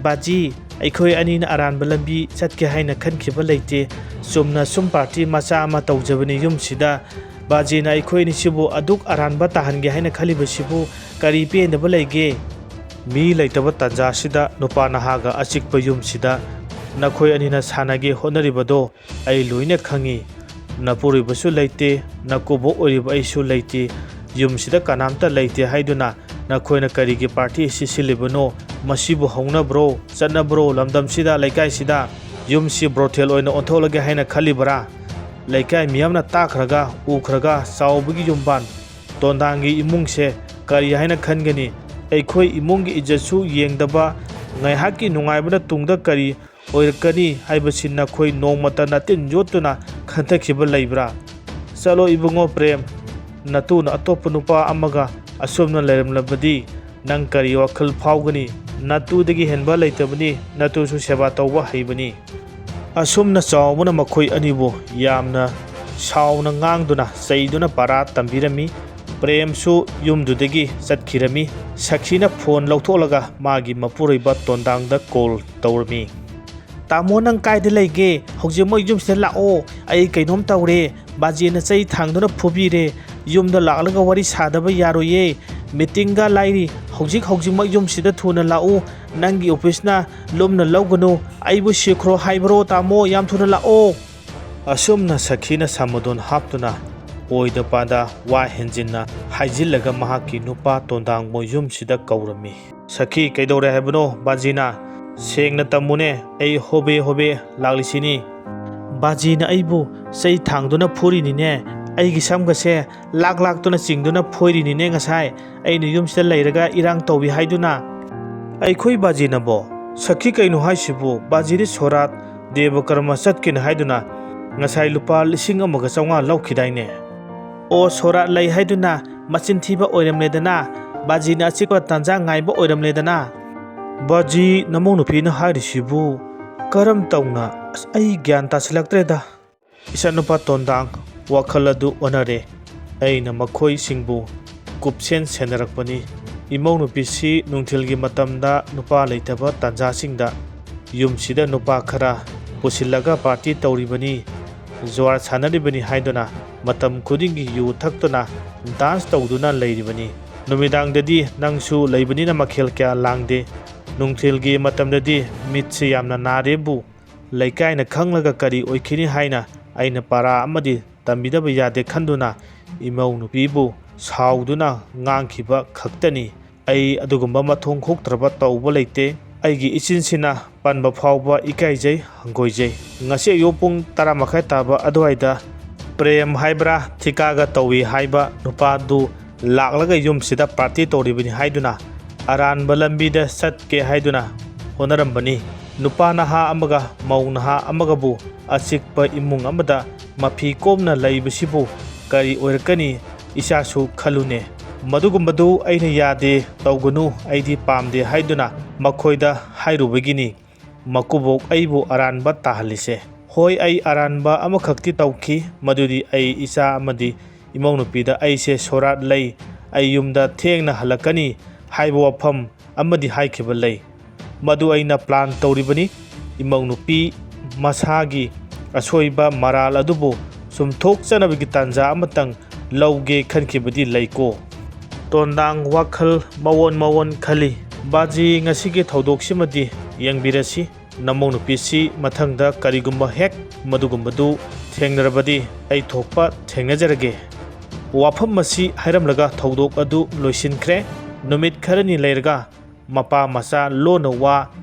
"ꯕꯥꯖꯤ, ꯑꯩꯈꯣꯏ ꯑꯅꯤꯅ ꯑꯔꯥꯟꯕ ꯂꯝꯕꯤ ꯆꯠꯀꯦ ꯍꯥꯏꯅ ꯈꯟꯈꯤꯕ ꯂꯩꯇꯦ꯫ ꯆꯨꯝꯅ ꯁꯨꯝ ꯄꯥꯔꯇꯤ ꯃꯆꯥ ꯑꯃ ꯇꯧꯖꯕꯅꯤ ꯌꯨꯝꯁꯤꯗ꯫ ꯕꯥꯖꯤꯅ ꯑꯩꯈꯣꯏ ꯑꯅꯤꯁꯤꯕꯨ ꯑꯗꯨꯛ ꯑꯔꯥꯟꯕ ꯇꯥꯍꯟꯒꯦ ꯍꯥꯏꯅ ꯈꯜꯂꯤꯕꯁꯤꯕꯨ ꯀꯔꯤ ꯄꯦꯟꯗꯕ ꯂꯩꯒꯦ? ꯃꯤ ꯂꯩꯇꯕ ꯇꯥꯟꯖꯥꯁꯤꯗ ꯅꯨꯄꯥ ꯅꯍꯥꯒ ꯑꯆꯤꯛꯄ ꯌꯨꯝꯁꯤꯗ ꯅꯈꯣꯏ ꯑꯅꯤꯅ ꯁꯥꯟꯅꯒꯦ ꯍꯣꯠꯅꯔꯤꯕꯗꯣ ꯑꯩ ꯂꯣꯏꯅ ꯈꯪꯉꯤ꯫ ꯅꯄꯨꯔꯣꯏꯕꯁꯨ ꯂꯩꯇꯦ, ꯅꯀꯨꯕꯣꯛ ꯑꯣꯏꯔꯤꯕ ꯑꯩꯁꯨ ꯂꯩꯇꯦ, ꯌꯨꯝꯁꯤꯗ ꯀꯅꯥꯝꯇ ꯂꯩꯇꯦ ꯍꯥꯏꯗꯨꯅ ꯅꯈꯣꯏꯅ ꯀꯔꯤꯒꯤ ꯄꯥꯔꯇꯤ ꯑꯁꯤ ꯁꯤꯜꯂꯤꯕꯅꯣ? ꯃꯁꯤꯕꯨ ꯍꯧꯅꯕ꯭ꯔꯣ, ꯆꯠꯅꯕ꯭ꯔꯣ? ꯂꯝꯗꯝꯁꯤꯗ, ꯂꯩꯀꯥꯏꯁꯤꯗ ꯌꯨꯝꯁꯤ ꯕ꯭ꯔꯣꯊꯦꯜ ꯑꯣꯏꯅ ꯑꯣꯟꯊꯣꯛꯂꯒꯦ ꯍꯥꯏꯅ ꯈꯜꯂꯤꯕꯔꯥ? ꯂꯩꯀꯥꯏ ꯃꯤꯌꯥꯝꯅ ꯇꯥꯈ꯭ꯔꯒ, ꯎꯈ꯭ꯔꯒ, ꯆꯥꯎꯕꯒꯤ ꯌꯨꯝꯕꯥꯟ ꯇꯣꯟꯗꯥꯡꯒꯤ ꯏꯃꯨꯡꯁꯦ ꯀꯔꯤ ꯍꯥꯏꯅ ꯈꯟꯒꯅꯤ? ꯑꯩꯈꯣꯏ ꯏꯃꯨꯡꯒꯤ ꯏꯖꯠꯁꯨ ꯌꯦꯡꯗꯕ, ꯉꯥꯏꯍꯥꯛꯀꯤ ꯅꯨꯡꯉꯥꯏꯕꯅ ꯇꯨꯡꯗ ꯀꯔꯤ ꯑꯣꯏꯔꯛꯀꯅꯤ ꯍꯥꯏꯕꯁꯤ ꯅꯈꯣꯏ ꯅꯣꯡꯃꯇ ꯅꯇꯤꯟ ꯌꯣꯠꯇꯨꯅ ꯈꯟꯊꯈꯤꯕ ꯂꯩꯕ꯭ꯔꯥ? ꯆꯠꯂꯣ ꯏꯕꯨꯡꯉꯣ ꯄ꯭ꯔꯦꯝ, ꯅꯇꯨꯅ ꯑꯇꯣꯞꯄ ꯅꯨꯄꯥ ꯑꯃꯒ ꯑꯁꯨꯝꯅ ꯂꯩꯔꯝꯂꯕꯗꯤ ꯅꯪ ꯀꯔꯤ ꯋꯥꯈꯜ ꯐꯥꯎꯒꯅꯤ? ꯅꯇꯨꯗꯒꯤ ꯍꯦꯟꯕ ꯂꯩꯇꯕꯅꯤ, ꯅꯇꯨꯁꯨ ꯁꯦꯕꯥ ꯇꯧꯕ ꯍꯩꯕꯅꯤ꯫" ꯑꯁꯨꯝꯅ ꯆꯥꯎꯕꯅ ꯃꯈꯣꯏ ꯑꯅꯤꯕꯨ ꯌꯥꯝꯅ ꯁꯥꯎꯅ ꯉꯥꯡꯗꯨꯅ ꯆꯩꯗꯨꯅ ꯄꯔꯥ ꯇꯝꯕꯤꯔꯝꯃꯤ꯫ ꯄ꯭ꯔꯦꯝꯁꯨ ꯌꯨꯝꯗꯨꯗꯒꯤ ꯆꯠꯈꯤꯔꯝꯃꯤ꯫ ꯁꯈꯤꯅ ꯐꯣꯟ ꯂꯧꯊꯣꯛꯂꯒ ꯃꯥꯒꯤ ꯃꯄꯨꯔꯣꯏꯕ ꯇꯣꯟꯗꯥꯡꯗ ꯀꯣꯜ ꯇꯧꯔꯝꯃꯤ꯫ "ꯇꯥꯃꯣ, ꯅꯪ ꯀꯥꯏꯗ ꯂꯩꯒꯦ? ꯍꯧꯖꯤꯛꯃꯛ ꯌꯨꯝꯁꯤꯗ ꯂꯥꯛꯑꯣ, ꯑꯩ ꯀꯩꯅꯣꯝ ꯇꯧꯔꯦ꯫ ꯕꯥꯖꯤꯅ ꯆꯩ ꯊꯥꯡꯗꯨꯅ ꯐꯨꯕꯤꯔꯦ꯫ ꯌꯨꯝꯗ ꯂꯥꯛꯂꯒ ꯋꯥꯔꯤ ꯁꯥꯗꯕ ꯌꯥꯔꯣꯏꯌꯦ꯫ ꯃꯤꯇꯤꯡꯒ ꯂꯥꯏꯔꯤ꯫ ꯍꯧꯖꯤꯛ ꯍꯧꯖꯤꯛꯃꯛ ꯌꯨꯝꯁꯤꯗ ꯊꯨꯅ ꯂꯥꯛꯎ꯫ ꯅꯪꯒꯤ ꯑꯣꯐꯤꯁꯅ ꯂꯨꯝꯅ ꯂꯧꯒꯅꯨ꯫ ꯑꯩꯕꯨ ꯁꯤꯈ꯭ꯔꯣ ꯍꯥꯏꯕ꯭ꯔꯣ, ꯇꯥꯃꯣ? ꯌꯥꯝ ꯊꯨꯅ ꯂꯥꯛꯑꯣ!" ꯑꯁꯨꯝꯅ ꯁꯈꯤꯅ ꯁꯃꯗꯣꯟ ꯍꯥꯞꯇꯨꯅ ꯑꯣꯏꯗ ꯄꯥꯗ ꯋꯥ ꯍꯦꯟꯖꯤꯟꯅ ꯍꯥꯏꯖꯤꯜꯂꯒ ꯃꯍꯥꯛꯀꯤ ꯅꯨꯄꯥ ꯇꯣꯟꯗꯥꯡꯕꯨ ꯌꯨꯝꯁꯤꯗ ꯀꯧꯔꯝꯃꯤ꯫ "ꯁꯈꯤ, ꯀꯩꯗꯧꯔꯦ ꯍꯥꯏꯕꯅꯣ ꯕꯥꯖꯤꯅ? ꯁꯦꯡꯅ ꯇꯝꯃꯨꯅꯦ, ꯑꯩ ꯍꯣꯕꯦ ꯍꯣꯕꯦ ꯂꯥꯛꯂꯤꯁꯤꯅꯤ꯫" "ꯕꯥꯖꯤꯅ ꯑꯩꯕꯨ ꯆꯩ ꯊꯥꯡꯗꯨꯅ ꯐꯨꯔꯤꯅꯤꯅꯦ, ꯑꯩꯒꯤ ꯁꯝꯒꯁꯦ ꯂꯥꯛ ꯂꯥꯛꯇꯨꯅ ꯆꯤꯡꯗꯨꯅ ꯐꯣꯏꯔꯤꯅꯤꯅꯦ ꯉꯁꯥꯏ꯫ ꯑꯩꯅ ꯌꯨꯝꯁꯤꯗ ꯂꯩꯔꯒ ꯏꯔꯥꯡ ꯇꯧꯏ ꯍꯥꯏꯗꯨꯅ꯫" "ꯑꯩꯈꯣꯏ ꯕꯥꯖꯤꯅꯕꯣ? ꯁꯈꯤ, ꯀꯩꯅꯣ ꯍꯥꯏꯁꯤꯕꯨ? ꯕꯥꯖꯤꯗꯤ ꯁꯣꯔꯥꯠ ꯗꯦꯕ ꯀꯔꯃ ꯆꯠꯀꯅꯤ ꯍꯥꯏꯗꯨꯅ ꯉꯁꯥꯏ ꯂꯨꯄꯥ ꯂꯤꯁꯤꯡ ꯑꯃꯒ ꯆꯥꯝꯃꯉꯥ ꯂꯧꯈꯤꯗꯥꯏꯅꯦ?" "ꯑꯣ, ꯁꯣꯔꯥꯠ ꯂꯩ ꯍꯥꯏꯗꯨꯅ ꯃꯆꯤꯟ ꯊꯤꯕ ꯑꯣꯏꯔꯝꯂꯦꯗꯅ, ꯕꯥꯖꯤꯅ ꯑꯆꯤꯛꯄ ꯇꯥꯟꯖꯥ ꯉꯥꯏꯕ ꯑꯣꯏꯔꯝꯂꯦꯗꯅ꯫" "ꯕꯥꯖꯤ, ꯅꯃꯧ ꯅꯨꯄꯤꯅ ꯍꯥꯏꯔꯤꯁꯤꯕꯨ ꯀꯔꯝ ꯇꯧꯅ? ꯑꯁ, ꯑꯩ ꯒ꯭ꯌꯥꯟ ꯇꯥꯁꯤꯜꯂꯛꯇ꯭ꯔꯦꯗ꯫" "ꯏꯆꯥꯅꯨꯄꯥ ꯇꯣꯟꯗꯥꯡ, ꯋꯥꯈꯜ ꯑꯗꯨ ꯑꯣꯟꯅꯔꯦ꯫ ꯑꯩꯅ ꯃꯈꯣꯏꯁꯤꯡꯕꯨ ꯀꯨꯞꯁꯦꯟ ꯁꯦꯟꯅꯔꯛꯄꯅꯤ꯫ ꯏꯃꯧ ꯅꯨꯄꯤꯁꯤ ꯅꯨꯡꯊꯤꯜꯒꯤ ꯃꯇꯝꯗ ꯅꯨꯄꯥ ꯂꯩꯇꯕ ꯇꯥꯟꯖꯥꯁꯤꯡꯗ ꯌꯨꯝꯁꯤꯗ ꯅꯨꯄꯥ ꯈꯔ ꯄꯨꯁꯤꯜꯂꯒ ꯄꯥꯔꯇꯤ ꯇꯧꯔꯤꯕꯅꯤ, ꯖꯨꯋꯥꯔ ꯁꯥꯟꯅꯔꯤꯕꯅꯤ ꯍꯥꯏꯗꯨꯅ ꯃꯇꯝ ꯈꯨꯗꯤꯡꯒꯤ ꯌꯨ ꯊꯛꯇꯨꯅ ꯗꯥꯟꯁ ꯇꯧꯗꯨꯅ ꯂꯩꯔꯤꯕꯅꯤ꯫ ꯅꯨꯃꯤꯗꯥꯡꯗꯗꯤ ꯅꯪꯁꯨ ꯂꯩꯕꯅꯤꯅ ꯃꯈꯦꯜ ꯀꯌꯥ ꯂꯥꯡꯗꯦ꯫ ꯅꯨꯡꯊꯤꯜꯒꯤ ꯃꯇꯝꯗꯗꯤ ꯃꯤꯠꯁꯤ ꯌꯥꯝꯅ ꯅꯥꯔꯦꯕꯨ, ꯂꯩꯀꯥꯏꯅ ꯈꯪꯂꯒ ꯀꯔꯤ ꯑꯣꯏꯈꯤꯅꯤ ꯍꯥꯏꯅ ꯑꯩꯅ ꯄꯥꯔꯥ ꯑꯃꯗꯤ ꯇꯝꯕꯤꯗꯕ ꯌꯥꯗꯦ ꯈꯟꯗꯨꯅ ꯏꯃꯧ ꯅꯨꯄꯤꯕꯨ ꯁꯥꯎꯗꯨꯅ ꯉꯥꯡꯈꯤꯕ ꯈꯛꯇꯅꯤ꯫ ꯑꯩ ꯑꯗꯨꯒꯨꯝꯕ ꯃꯊꯣꯡ ꯍꯨꯛꯇ꯭ꯔꯕ ꯇꯧꯕ ꯂꯩꯇꯦ꯫ ꯑꯩꯒꯤ ꯏꯆꯤꯟꯁꯤꯅ ꯄꯟꯕ ꯐꯥꯎꯕ ꯏꯀꯥꯏꯖꯩ, ꯍꯪꯒꯣꯏꯖꯩ꯫ ꯉꯁꯤ ꯑꯌꯨꯛ ꯄꯨꯡ ꯇꯔꯥ ꯃꯈꯥꯏ ꯇꯥꯕ ꯑꯗꯨꯋꯥꯏꯗ ꯄ꯭ꯔꯦꯝ ꯍꯥꯏꯕ꯭ꯔꯥ, ꯊꯤꯀꯥꯒ ꯇꯧꯏ ꯍꯥꯏꯕ ꯅꯨꯄꯥꯗꯨ ꯂꯥꯛꯂꯒ ꯌꯨꯝꯁꯤꯗ ꯄꯥꯔꯇꯤ ꯇꯧꯔꯤꯕꯅꯤ ꯍꯥꯏꯗꯨꯅ ꯑꯔꯥꯟꯕ ꯂꯝꯕꯤꯗ ꯆꯠꯀꯦ ꯍꯥꯏꯗꯨꯅ ꯍꯣꯠꯅꯔꯝꯕꯅꯤ꯫ ꯅꯨꯄꯥ ꯅꯍꯥ ꯑꯃꯒ ꯃꯧ ꯅꯍꯥ ꯑꯃꯒꯕꯨ ꯑꯆꯤꯛꯄ ꯏꯃꯨꯡ ꯑꯃꯗ ꯃꯐꯤ ꯀꯣꯝꯅ ꯂꯩꯕꯁꯤꯕꯨ ꯀꯔꯤ ꯑꯣꯏꯔꯛꯀꯅꯤ? ꯏꯆꯥꯁꯨ ꯈꯜꯂꯨꯅꯦ꯫ ꯃꯗꯨꯒꯨꯝꯕꯗꯨ ꯑꯩꯅ ꯌꯥꯗꯦ, ꯇꯧꯒꯅꯨ, ꯑꯩꯗꯤ ꯄꯥꯝꯗꯦ ꯍꯥꯏꯗꯨꯅ ꯃꯈꯣꯏꯗ ꯍꯥꯏꯔꯨꯕꯒꯤꯅꯤ ꯃꯀꯨꯕꯣꯛ ꯑꯩꯕꯨ ꯑꯔꯥꯟꯕ ꯇꯥꯍꯜꯂꯤꯁꯦ꯫ ꯍꯣꯏ, ꯑꯩ ꯑꯔꯥꯟꯕ ꯑꯃꯈꯛꯇꯤ ꯇꯧꯈꯤ, ꯃꯗꯨꯗꯤ ꯑꯩ ꯏꯆꯥ ꯑꯃꯗꯤ ꯏꯃꯧ ꯅꯨꯄꯤꯗ ꯑꯩꯁꯦ ꯁꯣꯔꯥꯠ ꯂꯩ, ꯑꯩ ꯌꯨꯝꯗ ꯊꯦꯡꯅ ꯍꯜꯂꯛꯀꯅꯤ ꯍꯥꯏꯕ ꯋꯥꯐꯝ ꯑꯃꯗꯤ ꯍꯥꯏꯈꯤꯕ ꯂꯩ꯫ ꯃꯗꯨ ꯑꯩꯅ ꯄ꯭ꯂꯥꯟ ꯇꯧꯔꯤꯕꯅꯤ꯫ ꯏꯃꯧ ꯅꯨꯄꯤ ꯃꯁꯥꯒꯤ ꯑꯁꯣꯏꯕ ꯃꯔꯥꯜ ꯑꯗꯨꯕꯨ ꯆꯨꯝꯊꯣꯛꯆꯅꯕꯒꯤ ꯇꯥꯟꯖꯥ ꯑꯃꯇꯪ ꯂꯧꯒꯦ ꯈꯟꯈꯤꯕꯗꯤ ꯂꯩꯀꯣ꯫ ꯇꯣꯟꯗꯥꯡ ꯋꯥꯈꯜ ꯃꯑꯣꯟ ꯃꯑꯣꯟ ꯈꯜꯂꯤ꯫ ꯕꯥꯖꯤ, ꯉꯁꯤꯒꯤ ꯊꯧꯗꯣꯛꯁꯤꯃꯗꯤ ꯌꯦꯡꯕꯤꯔꯁꯤ꯫ ꯅꯃꯧ ꯅꯨꯄꯤꯁꯤ ꯃꯊꯪꯗ ꯀꯔꯤꯒꯨꯝꯕ ꯍꯦꯛ ꯃꯗꯨꯒꯨꯝꯕꯗꯨ ꯊꯦꯡꯅꯔꯕꯗꯤ ꯑꯩ ꯊꯣꯛꯄ ꯊꯦꯡꯅꯖꯔꯒꯦ꯫ ꯋꯥꯐꯝ ꯑꯁꯤ ꯍꯥꯏꯔꯝꯂꯒ ꯊꯧꯗꯣꯛ ꯑꯗꯨ ꯂꯣꯏꯁꯤꯟꯈ꯭ꯔꯦ꯫ ꯅꯨꯃꯤꯠ ꯈꯔꯅꯤ ꯂꯩꯔꯒ ꯃꯄꯥ ꯃꯆꯥ ꯂꯣꯟꯅ ꯋꯥ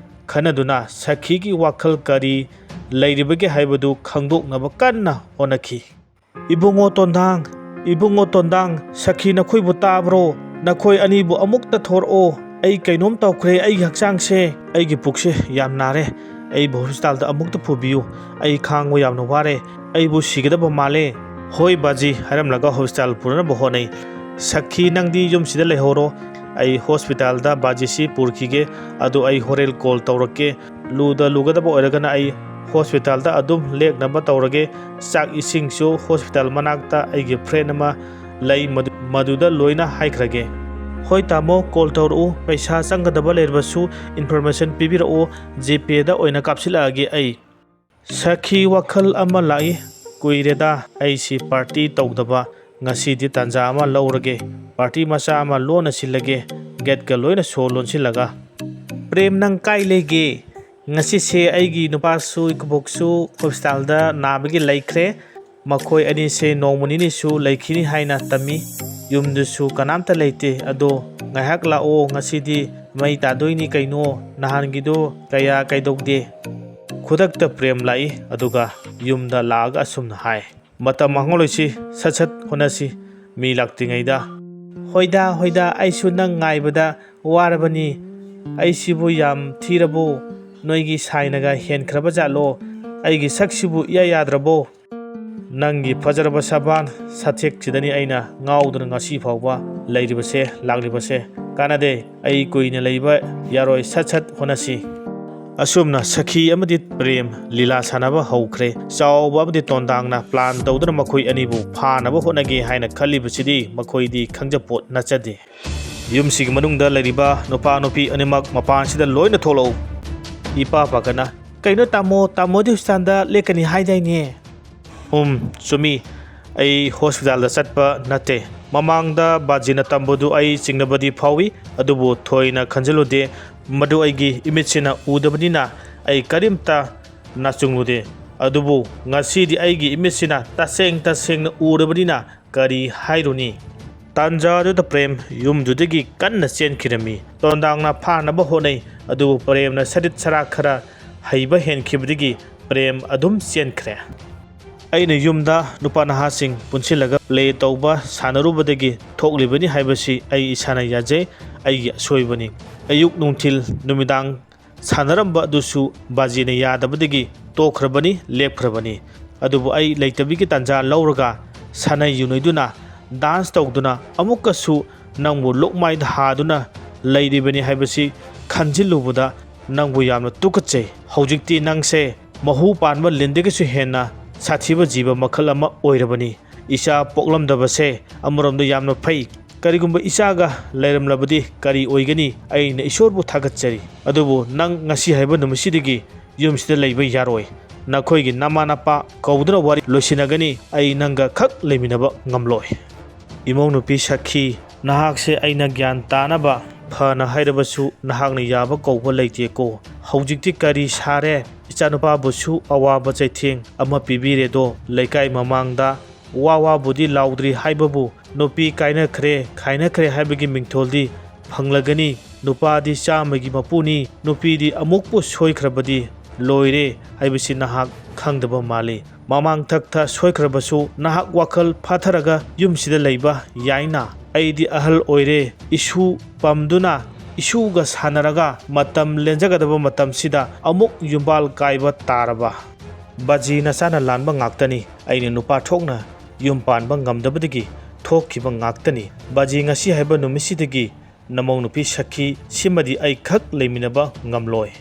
ꯈꯟꯅꯗꯨꯅ ꯁꯈꯤꯒꯤ ꯋꯥꯈꯜ ꯀꯔꯤ ꯂꯩꯔꯤꯕꯒꯦ ꯍꯥꯏꯕꯗꯨ ꯈꯪꯗꯣꯛꯅꯕ ꯀꯟꯅ ꯍꯣꯠꯅꯈꯤ꯫ "ꯏꯕꯨꯡꯉꯣ ꯇꯣꯟꯗꯥꯡ, ꯏꯕꯨꯡꯉꯣ ꯇꯣꯟꯗꯥꯡ, ꯁꯈꯤ ꯅꯈꯣꯏꯕꯨ ꯇꯥꯕ꯭ꯔꯣ? ꯅꯈꯣꯏ ꯑꯅꯤꯕꯨ ꯑꯃꯨꯛꯇ ꯊꯣꯔꯛꯑꯣ꯫ ꯑꯩ ꯀꯩꯅꯣꯝ ꯇꯧꯈ꯭ꯔꯦ, ꯑꯩꯒꯤ ꯍꯛꯆꯥꯡꯁꯦ, ꯑꯩꯒꯤ ꯄꯨꯛꯁꯦ ꯌꯥꯝ ꯅꯥꯔꯦ꯫ ꯑꯩꯕꯨ ꯍꯣꯁꯄꯤꯇꯥꯜꯗ ꯑꯃꯨꯛꯇ ꯄꯨꯕꯤꯌꯨ꯫ ꯑꯩ ꯈꯥꯡꯕ ꯌꯥꯝꯅ ꯋꯥꯔꯦ꯫ ꯑꯩꯕꯨ ꯁꯤꯒꯗꯕ ꯃꯥꯜꯂꯦ꯫" "ꯍꯣꯏ ꯕꯥꯖꯤ" ꯍꯥꯏꯔꯝꯂꯒ ꯍꯣꯁꯄꯤꯇꯥꯜ ꯄꯨꯅꯅꯕ ꯍꯣꯠꯅꯩ꯫ "ꯁꯈꯤ, ꯅꯪꯗꯤ ꯌꯨꯝꯁꯤꯗ ꯂꯩꯍꯧꯔꯣ꯫ ꯑꯩ ꯍꯣꯁꯄꯤꯇꯥꯜꯗ ꯕꯥꯖꯤꯁꯤ ꯄꯨꯔꯈꯤꯒꯦ꯫ ꯑꯗꯨ ꯑꯩ ꯍꯣꯔꯦꯟ ꯀꯣꯜ ꯇꯧꯔꯛꯀꯦ꯫ ꯂꯨꯗ ꯂꯨꯒꯗꯕ ꯑꯣꯏꯔꯒꯅ ꯑꯩ ꯍꯣꯁꯄꯤꯇꯥꯜꯗ ꯑꯗꯨꯝ ꯂꯦꯛꯅꯕ ꯇꯧꯔꯒꯦ꯫ ꯆꯥꯛ ꯏꯁꯤꯡꯁꯨ ꯍꯣꯁꯄꯤꯇꯥꯜ ꯃꯅꯥꯛꯇ ꯑꯩꯒꯤ ꯐ꯭ꯔꯦꯟ ꯑꯃ ꯂꯩ, ꯃꯗꯨ-, ꯃꯗꯨꯗ ꯂꯣꯏꯅ ꯍꯥꯏꯈ꯭ꯔꯒꯦ꯫" "ꯍꯣꯏ ꯇꯥꯃꯣ, ꯀꯣꯜ ꯇꯧꯔꯛꯎ꯫ ꯄꯩꯁꯥ ꯆꯪꯒꯗꯕ ꯂꯩꯔꯕꯁꯨ ꯏꯟꯐꯣꯔꯃꯦꯁꯟ ꯄꯤꯕꯤꯔꯛꯎ꯫ ꯖꯤꯄꯦꯗ ꯑꯣꯏꯅ ꯀꯥꯞꯁꯤꯜꯂꯛꯑꯒꯦ ꯑꯩ꯫" ꯁꯈꯤ ꯋꯥꯈꯜ ꯑꯃ ꯂꯥꯛꯏ꯫ "ꯀꯨꯏꯔꯦꯗ ꯑꯩꯁꯤ ꯄꯥꯔꯇꯤ ꯇꯧꯗꯕ꯫ ꯉꯁꯤꯗꯤ ꯇꯥꯟꯖꯥ ꯑꯃ ꯂꯧꯔꯒꯦ, ꯄꯥꯔꯇꯤ ꯃꯆꯥ ꯑꯃ ꯂꯣꯟꯅ ꯁꯤꯜꯂꯒꯦ꯫" ꯒꯦꯠꯀ ꯂꯣꯏꯅ ꯁꯣ ꯂꯣꯟꯁꯤꯜꯂꯒ, "ꯄ꯭ꯔꯦꯝ, ꯅꯪ ꯀꯥꯏ ꯂꯩꯒꯦ?" "ꯉꯁꯤꯁꯦ ꯑꯩꯒꯤ ꯅꯨꯄꯥꯁꯨ ꯏꯀꯨꯕꯣꯛꯁꯨ ꯍꯣꯁꯄꯤꯇꯥꯜꯗ ꯅꯥꯕꯒꯤ ꯂꯩꯈ꯭ꯔꯦ꯫ ꯃꯈꯣꯏ ꯑꯅꯤꯁꯦ ꯅꯣꯡꯃ ꯅꯤꯅꯤꯁꯨ ꯂꯩꯈꯤꯅꯤ ꯍꯥꯏꯅ ꯇꯝꯃꯤ꯫ ꯌꯨꯝꯗꯁꯨ ꯀꯅꯥꯝꯇ ꯂꯩꯇꯦ꯫ ꯑꯗꯣ ꯉꯥꯏꯍꯥꯛ ꯂꯥꯛꯑꯣ, ꯉꯁꯤꯗꯤ ꯃꯩ ꯇꯥꯗꯣꯏꯅꯤ ꯀꯩꯅꯣ, ꯅꯍꯥꯟꯒꯤꯗꯣ ꯀꯌꯥ ꯀꯩꯗꯧꯗꯦ꯫" ꯈꯨꯗꯛꯇ ꯄ꯭ꯔꯦꯝ ꯂꯥꯛꯏ, ꯑꯗꯨꯒ ꯌꯨꯝꯗ ꯂꯥꯛꯑꯒ ꯑꯁꯨꯝꯅ ꯍꯥꯏ꯫ "ꯃꯇꯝ ꯃꯥꯡꯍꯜꯂꯣꯏꯁꯤ, ꯁꯠ ꯁꯠ ꯍꯣꯠꯅꯁꯤ ꯃꯤ ꯂꯥꯛꯇ꯭ꯔꯤꯉꯩꯗ꯫" "ꯍꯣꯏꯗ, ꯍꯣꯏꯗ, ꯑꯩꯁꯨ ꯅꯪ ꯉꯥꯏꯕꯗ ꯋꯥꯔꯕꯅꯤ꯫ ꯑꯩꯁꯤꯕꯨ ꯌꯥꯝ ꯊꯤꯔꯕꯣ? ꯅꯣꯏꯒꯤ ꯁꯥꯏꯅꯒ ꯍꯦꯟꯈ꯭ꯔꯕ ꯖꯥꯠꯂꯣ? ꯑꯩꯒꯤ ꯁꯛꯁꯤꯕꯨ ꯏꯌꯥ ꯌꯥꯗ꯭ꯔꯕꯣ? ꯅꯪꯒꯤ ꯐꯖꯔꯕ ꯁꯕꯥꯟ ꯁꯥꯊꯦꯛꯁꯤꯗꯅꯤ ꯑꯩꯅ ꯉꯥꯎꯗꯨꯅ ꯉꯁꯤ ꯐꯥꯎꯕ ꯂꯩꯔꯤꯕꯁꯦ, ꯂꯥꯛꯂꯤꯕꯁꯦ꯫ ꯀꯥꯟꯅꯗꯦ, ꯑꯩ ꯀꯨꯏꯅ ꯂꯩꯕ ꯌꯥꯔꯣꯏ, ꯁꯠ ꯁꯠ ꯍꯣꯠꯅꯁꯤ꯫" ꯑꯁꯨꯝꯅ ꯁꯈꯤ ꯑꯃꯗꯤ ꯄ꯭ꯔꯦꯝ ꯂꯤꯂꯥ ꯁꯥꯟꯅꯕ ꯍꯧꯈ꯭ꯔꯦ꯫ ꯆꯥꯎꯕ ꯑꯃꯗꯤ ꯇꯣꯟꯗꯥꯡꯅ ꯄ꯭ꯂꯥꯟ ꯇꯧꯗꯨꯅ ꯃꯈꯣꯏ ꯑꯅꯤꯕꯨ ꯐꯥꯅꯕ ꯍꯣꯠꯅꯒꯦ ꯍꯥꯏꯅ ꯈꯜꯂꯤꯕꯁꯤꯗꯤ ꯃꯈꯣꯏꯗꯤ ꯈꯪꯖꯄꯣꯠ ꯅꯠꯆꯗꯦ꯫ "ꯌꯨꯝꯁꯤꯒꯤ ꯃꯅꯨꯡꯗ ꯂꯩꯔꯤꯕ ꯅꯨꯄꯥ ꯅꯨꯄꯤ ꯑꯅꯤꯃꯛ ꯃꯄꯥꯟꯁꯤꯗ ꯂꯣꯏꯅ ꯊꯣꯛꯂꯛꯎ꯫" ꯏꯄꯥ ꯄꯥꯈꯠꯅ, "ꯀꯩꯅꯣ ꯇꯥꯃꯣ, ꯇꯥꯃꯣꯗꯤ ꯍꯣꯁꯄꯤꯇꯥꯜꯗ ꯂꯦꯛꯀꯅꯤ ꯍꯥꯏꯗꯥꯏꯅꯦ?" "ꯎꯝ, ꯆꯨꯝꯃꯤ꯫ ꯑꯩ ꯍꯣꯁꯄꯤꯇꯥꯜꯗ ꯆꯠꯄ ꯅꯠꯇꯦ꯫ ꯃꯃꯥꯡꯗ ꯕꯥꯖꯤꯅ ꯇꯝꯕꯗꯨ ꯑꯩ ꯆꯤꯡꯅꯕꯗꯤ ꯐꯥꯎꯏ, ꯑꯗꯨꯕꯨ ꯊꯣꯏꯅ ꯈꯟꯖꯤꯜꯂꯨꯗꯦ꯫ ꯃꯗꯨ ꯑꯩꯒꯤ ꯏꯃꯤꯠꯁꯤꯅ ꯎꯗꯕꯅꯤꯅ ꯑꯩ ꯀꯔꯤꯝꯇ ꯅꯥꯆꯨꯡꯂꯨꯗꯦ꯫ ꯑꯗꯨꯕꯨ ꯉꯁꯤꯗꯤ ꯑꯩꯒꯤ ꯏꯃꯤꯠꯁꯤꯅ ꯇꯁꯦꯡ ꯇꯁꯦꯡꯅ ꯎꯔꯕꯅꯤꯅ ꯀꯔꯤ ꯍꯥꯏꯔꯨꯅꯤ?" ꯇꯥꯟꯖꯥꯗꯨꯗ ꯄ꯭ꯔꯦꯝ ꯌꯨꯝꯗꯨꯗꯒꯤ ꯀꯟꯅ ꯆꯦꯟꯈꯤꯔꯝꯃꯤ꯫ ꯇꯣꯟꯗꯥꯡꯅ ꯐꯥꯅꯕ ꯍꯣꯠꯅꯩ, ꯑꯗꯨꯕꯨ ꯄ꯭ꯔꯦꯝꯅ ꯁꯔꯤꯠ ꯁꯔꯥ ꯈꯔ ꯍꯩꯕ ꯍꯦꯟꯈꯤꯕꯗꯒꯤ ꯄ꯭ꯔꯦꯝ ꯑꯗꯨꯝ ꯆꯦꯟꯈ꯭ꯔꯦ꯫ ꯑꯩꯅ ꯌꯨꯝꯗ ꯅꯨꯄꯥ ꯅꯍꯥꯁꯤꯡ ꯄꯨꯟꯁꯤꯜꯂꯒ ꯄ꯭ꯂꯦ ꯇꯧꯕ ꯁꯥꯟꯅꯔꯨꯕꯗꯒꯤ ꯊꯣꯛꯂꯤꯕꯅꯤ ꯍꯥꯏꯕꯁꯤ ꯑꯩ ꯏꯁꯥꯅ ꯌꯥꯖꯩ, ꯑꯩꯒꯤ ꯑꯁꯣꯏꯕꯅꯤ꯫ ꯑꯌꯨꯛ, ꯅꯨꯡꯊꯤꯜ, ꯅꯨꯃꯤꯗꯥꯡ ꯁꯥꯟꯅꯔꯝꯕ ꯑꯗꯨꯁꯨ ꯕꯥꯖꯤꯅ ꯌꯥꯗꯕꯗꯒꯤ ꯇꯣꯛꯈ꯭ꯔꯕꯅꯤ, ꯂꯦꯞꯈ꯭ꯔꯕꯅꯤ꯫ ꯑꯗꯨꯕꯨ ꯑꯩ ꯂꯩꯇꯕꯤꯒꯤ ꯇꯥꯟꯖꯥ ꯂꯧꯔꯒ ꯁꯥꯟꯅꯩ ꯌꯨꯅꯩꯗꯨꯅ, ꯗꯥꯟꯁ ꯇꯧꯗꯨꯅ ꯑꯃꯨꯛꯀꯁꯨ ꯅꯪꯕꯨ ꯂꯣꯛꯃꯥꯏꯗ ꯍꯥꯗꯨꯅ ꯂꯩꯔꯤꯕꯅꯤ ꯍꯥꯏꯕꯁꯤ ꯈꯟꯖꯤꯜꯂꯨꯕꯗ ꯅꯪꯕꯨ ꯌꯥꯝꯅ ꯇꯨꯀꯠꯆꯩ꯫ ꯍꯧꯖꯤꯛꯇꯤ ꯅꯪꯁꯦ ꯃꯍꯨ ꯄꯥꯟꯕ ꯂꯤꯟꯗꯒꯤꯁꯨ ꯍꯦꯟꯅ ꯁꯥꯊꯤꯕ ꯖꯤꯕ ꯃꯈꯜ ꯑꯃ ꯑꯣꯏꯔꯕꯅꯤ꯫ ꯏꯆꯥ ꯄꯣꯛꯂꯝꯗꯕꯁꯦ ꯑꯃꯔꯣꯝꯗ ꯌꯥꯝꯅ ꯐꯩ꯫ ꯀꯔꯤꯒꯨꯝꯕ ꯏꯆꯥꯒ ꯂꯩꯔꯝꯂꯕꯗꯤ ꯀꯔꯤ ꯑꯣꯏꯒꯅꯤ? ꯑꯩꯅ ꯏꯁꯣꯔꯕꯨ ꯊꯥꯒꯠꯆꯔꯤ꯫ ꯑꯗꯨꯕꯨ ꯅꯪ ꯉꯁꯤ ꯍꯥꯏꯕ ꯅꯨꯃꯤꯠꯁꯤꯗꯒꯤ ꯌꯨꯝꯁꯤꯗ ꯂꯩꯕ ꯌꯥꯔꯣꯏ꯫ ꯅꯈꯣꯏꯒꯤ ꯅꯃꯥ ꯅꯄꯥ ꯀꯧꯗꯨꯅ ꯋꯥꯔꯤ ꯂꯣꯏꯁꯤꯟꯅꯒꯅꯤ꯫ ꯑꯩ ꯅꯪꯒ ꯈꯛ ꯂꯩꯃꯤꯟꯅꯕ ꯉꯝꯂꯣꯏ꯫ ꯏꯃꯧ ꯅꯨꯄꯤ ꯁꯈꯤ, ꯅꯍꯥꯛꯁꯦ ꯑꯩꯅ ꯒ꯭ꯌꯥꯟ ꯇꯥꯅꯕ ꯐꯅ ꯍꯥꯏꯔꯕꯁꯨ ꯅꯍꯥꯛꯅ ꯌꯥꯕ ꯀꯧꯕ ꯂꯩꯇꯦꯀꯣ꯫ ꯍꯧꯖꯤꯛꯇꯤ ꯀꯔꯤ ꯁꯥꯔꯦ? ꯏꯆꯥꯅꯨꯄꯥꯕꯨꯁꯨ ꯑꯋꯥꯕ ꯆꯩꯊꯦꯡ ꯑꯃ ꯄꯤꯕꯤꯔꯦꯗꯣ꯫ ꯂꯩꯀꯥꯏ ꯃꯃꯥꯡꯗ ꯋꯥ ꯋꯥꯕꯨꯗꯤ ꯂꯥꯎꯗ꯭ꯔꯤ ꯍꯥꯏꯕꯕꯨ ꯅꯨꯄꯤ ꯀꯥꯏꯅꯈ꯭ꯔꯦ, ꯈꯥꯏꯅꯈ꯭ꯔꯦ ꯍꯥꯏꯕꯒꯤ ꯃꯤꯡꯊꯣꯜꯗꯤ ꯐꯪꯂꯒꯅꯤ꯫ ꯅꯨꯄꯥꯗꯤ ꯆꯥꯝꯃꯒꯤ ꯃꯄꯨꯅꯤ, ꯅꯨꯄꯤꯗꯤ ꯑꯃꯨꯛꯄꯨ ꯁꯣꯏꯈ꯭ꯔꯕꯗꯤ ꯂꯣꯏꯔꯦ ꯍꯥꯏꯕꯁꯤ ꯅꯍꯥꯛ ꯈꯪꯗꯕ ꯃꯥꯜꯂꯤ꯫ ꯃꯃꯥꯡꯊꯛꯇ ꯁꯣꯏꯈ꯭ꯔꯕꯁꯨ ꯅꯍꯥꯛ ꯋꯥꯈꯜ ꯐꯥꯊꯔꯒ ꯌꯨꯝꯁꯤꯗ ꯂꯩꯕ ꯌꯥꯏꯅ꯫ ꯑꯩꯗꯤ ꯑꯍꯜ ꯑꯣꯏꯔꯦ, ꯏꯁꯨ ꯄꯝꯗꯨꯅ ꯏꯁꯨꯒ ꯁꯥꯟꯅꯔꯒ ꯃꯇꯝ ꯂꯦꯟꯖꯒꯗꯕ ꯃꯇꯝꯁꯤꯗ ꯑꯃꯨꯛ ꯌꯨꯝꯕꯥꯜ ꯀꯥꯏꯕ ꯇꯥꯔꯕ? ꯕꯥꯖꯤ ꯅꯆꯥꯅ ꯂꯥꯟꯕ ꯉꯥꯛꯇꯅꯤ꯫ ꯑꯩꯅ ꯅꯨꯄꯥ ꯊꯣꯛꯅ ꯌꯨꯝ ꯄꯥꯟꯕ ꯉꯝꯗꯕꯗꯒꯤ ꯊꯣꯛꯈꯤꯕ ꯉꯥꯛꯇꯅꯤ꯫ ꯕꯥꯖꯤ ꯉꯁꯤ ꯍꯥꯏꯕ ꯅꯨꯃꯤꯠꯁꯤꯗꯒꯤ ꯅꯃꯧ ꯅꯨꯄꯤ ꯁꯈꯤ ꯁꯤꯃꯗꯤ ꯑꯩ ꯈꯛ ꯂꯩꯃꯤꯟꯅꯕ ꯉꯝꯂꯣꯏ꯫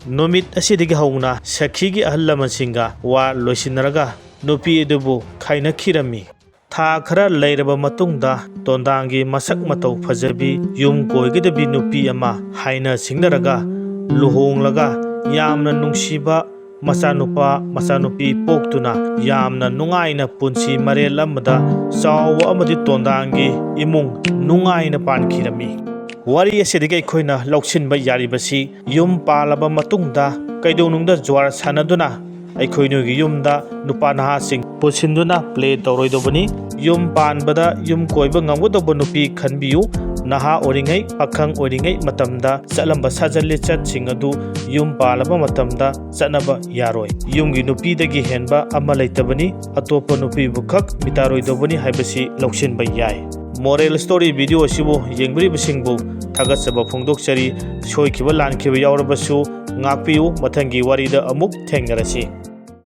ꯅꯨꯃꯤꯠ ꯑꯁꯤꯗꯒꯤ ꯍꯧꯅ ꯁꯈꯤꯒꯤ ꯑꯍꯜ ꯂꯃꯟꯁꯤꯡꯒ ꯋꯥ ꯂꯣꯏꯁꯤꯟꯅꯔꯒ ꯅꯨꯄꯤ ꯑꯗꯨꯕꯨ ꯈꯥꯏꯅꯈꯤꯔꯝꯃꯤ꯫ ꯊꯥ ꯈꯔ ꯂꯩꯔꯕ ꯃꯇꯨꯡꯗ ꯇꯣꯟꯗꯥꯡꯒꯤ ꯃꯁꯛ ꯃꯇꯧ ꯐꯖꯕꯤ, ꯌꯨꯝ ꯀꯣꯏꯒꯗꯕꯤ ꯅꯨꯄꯤ ꯑꯃ ꯍꯥꯏꯅ ꯁꯤꯡꯅꯔꯒ ꯂꯨꯍꯣꯡꯂꯒ ꯌꯥꯝꯅ ꯅꯨꯡꯁꯤꯕ ꯃꯆꯥꯅꯨꯄꯥ ꯃꯆꯥꯅꯨꯄꯤ ꯄꯣꯛꯇꯨꯅ ꯌꯥꯝꯅ ꯅꯨꯡꯉꯥꯏꯅ ꯄꯨꯟꯁꯤ ꯃꯔꯦꯜ ꯑꯃꯗ ꯆꯥꯎꯕ ꯑꯃꯗꯤ ꯇꯣꯟꯗꯥꯡꯒꯤ ꯏꯃꯨꯡ ꯅꯨꯡꯉꯥꯏꯅ ꯄꯥꯟꯈꯤꯔꯝꯃꯤ꯫ ꯋꯥꯔꯤ ꯑꯁꯤꯗꯒꯤ ꯑꯩꯈꯣꯏꯅ ꯂꯧꯁꯤꯟꯕ ꯌꯥꯔꯤꯕꯁꯤ, ꯌꯨꯝ ꯄꯥꯜꯂꯕ ꯃꯇꯨꯡꯗ ꯀꯩꯗꯧꯅꯨꯡꯗ ꯖꯨꯋꯥꯔ ꯁꯥꯟꯅꯗꯨꯅ ꯑꯩꯈꯣꯏ ꯅꯣꯏꯒꯤ ꯌꯨꯝꯗ ꯅꯨꯄꯥ ꯅꯍꯥꯁꯤꯡ ꯄꯨꯁꯤꯟꯗꯨꯅ ꯄ꯭ꯂꯦ ꯇꯧꯔꯣꯏꯗꯧꯕꯅꯤ꯫ ꯌꯨꯝ ꯄꯥꯟꯕꯗ ꯌꯨꯝ ꯀꯣꯏꯕ ꯉꯝꯒꯗꯧꯕ ꯅꯨꯄꯤ ꯈꯟꯕꯤꯌꯨ꯫ ꯅꯍꯥ ꯑꯣꯏꯔꯤꯉꯩ, ꯄꯥꯈꯪ ꯑꯣꯏꯔꯤꯉꯩ ꯃꯇꯝꯗ ꯆꯠꯂꯝꯕ ꯁꯥꯖꯠ ꯂꯤꯆꯠꯁꯤꯡ ꯑꯗꯨ ꯌꯨꯝ ꯄꯥꯜꯂꯕ ꯃꯇꯝꯗ ꯆꯠꯅꯕ ꯌꯥꯔꯣꯏ꯫ ꯌꯨꯝꯒꯤ ꯅꯨꯄꯤꯗꯒꯤ ꯍꯦꯟꯕ ꯑꯃ ꯂꯩꯇꯕꯅꯤ꯫ ꯑꯇꯣꯞꯄ ꯅꯨꯄꯤꯕꯨ ꯈꯛ ꯃꯤꯇꯥꯔꯣꯏꯗꯧꯕꯅꯤ ꯍꯥꯏꯕꯁꯤ ꯂꯧꯁꯤꯟꯕ ꯌꯥꯏ꯫ Moral story video ꯑꯁꯤꯕꯨ ꯌꯦꯡꯕꯤꯔꯤꯕꯁꯤꯡꯕꯨ ꯊꯥꯒꯠꯆꯕ ꯐꯣꯡꯗꯣꯛꯆꯔꯤ꯫ ꯁꯣꯏꯈꯤꯕ ꯂꯥꯟꯈꯤꯕ ꯌꯥꯎꯔꯕꯁꯨ ꯉꯥꯛꯄꯤꯌꯨ꯫ ꯃꯊꯪꯒꯤ ꯋꯥꯔꯤꯗ ꯑꯃꯨꯛ ꯊꯦꯡꯅꯔꯁꯤ꯫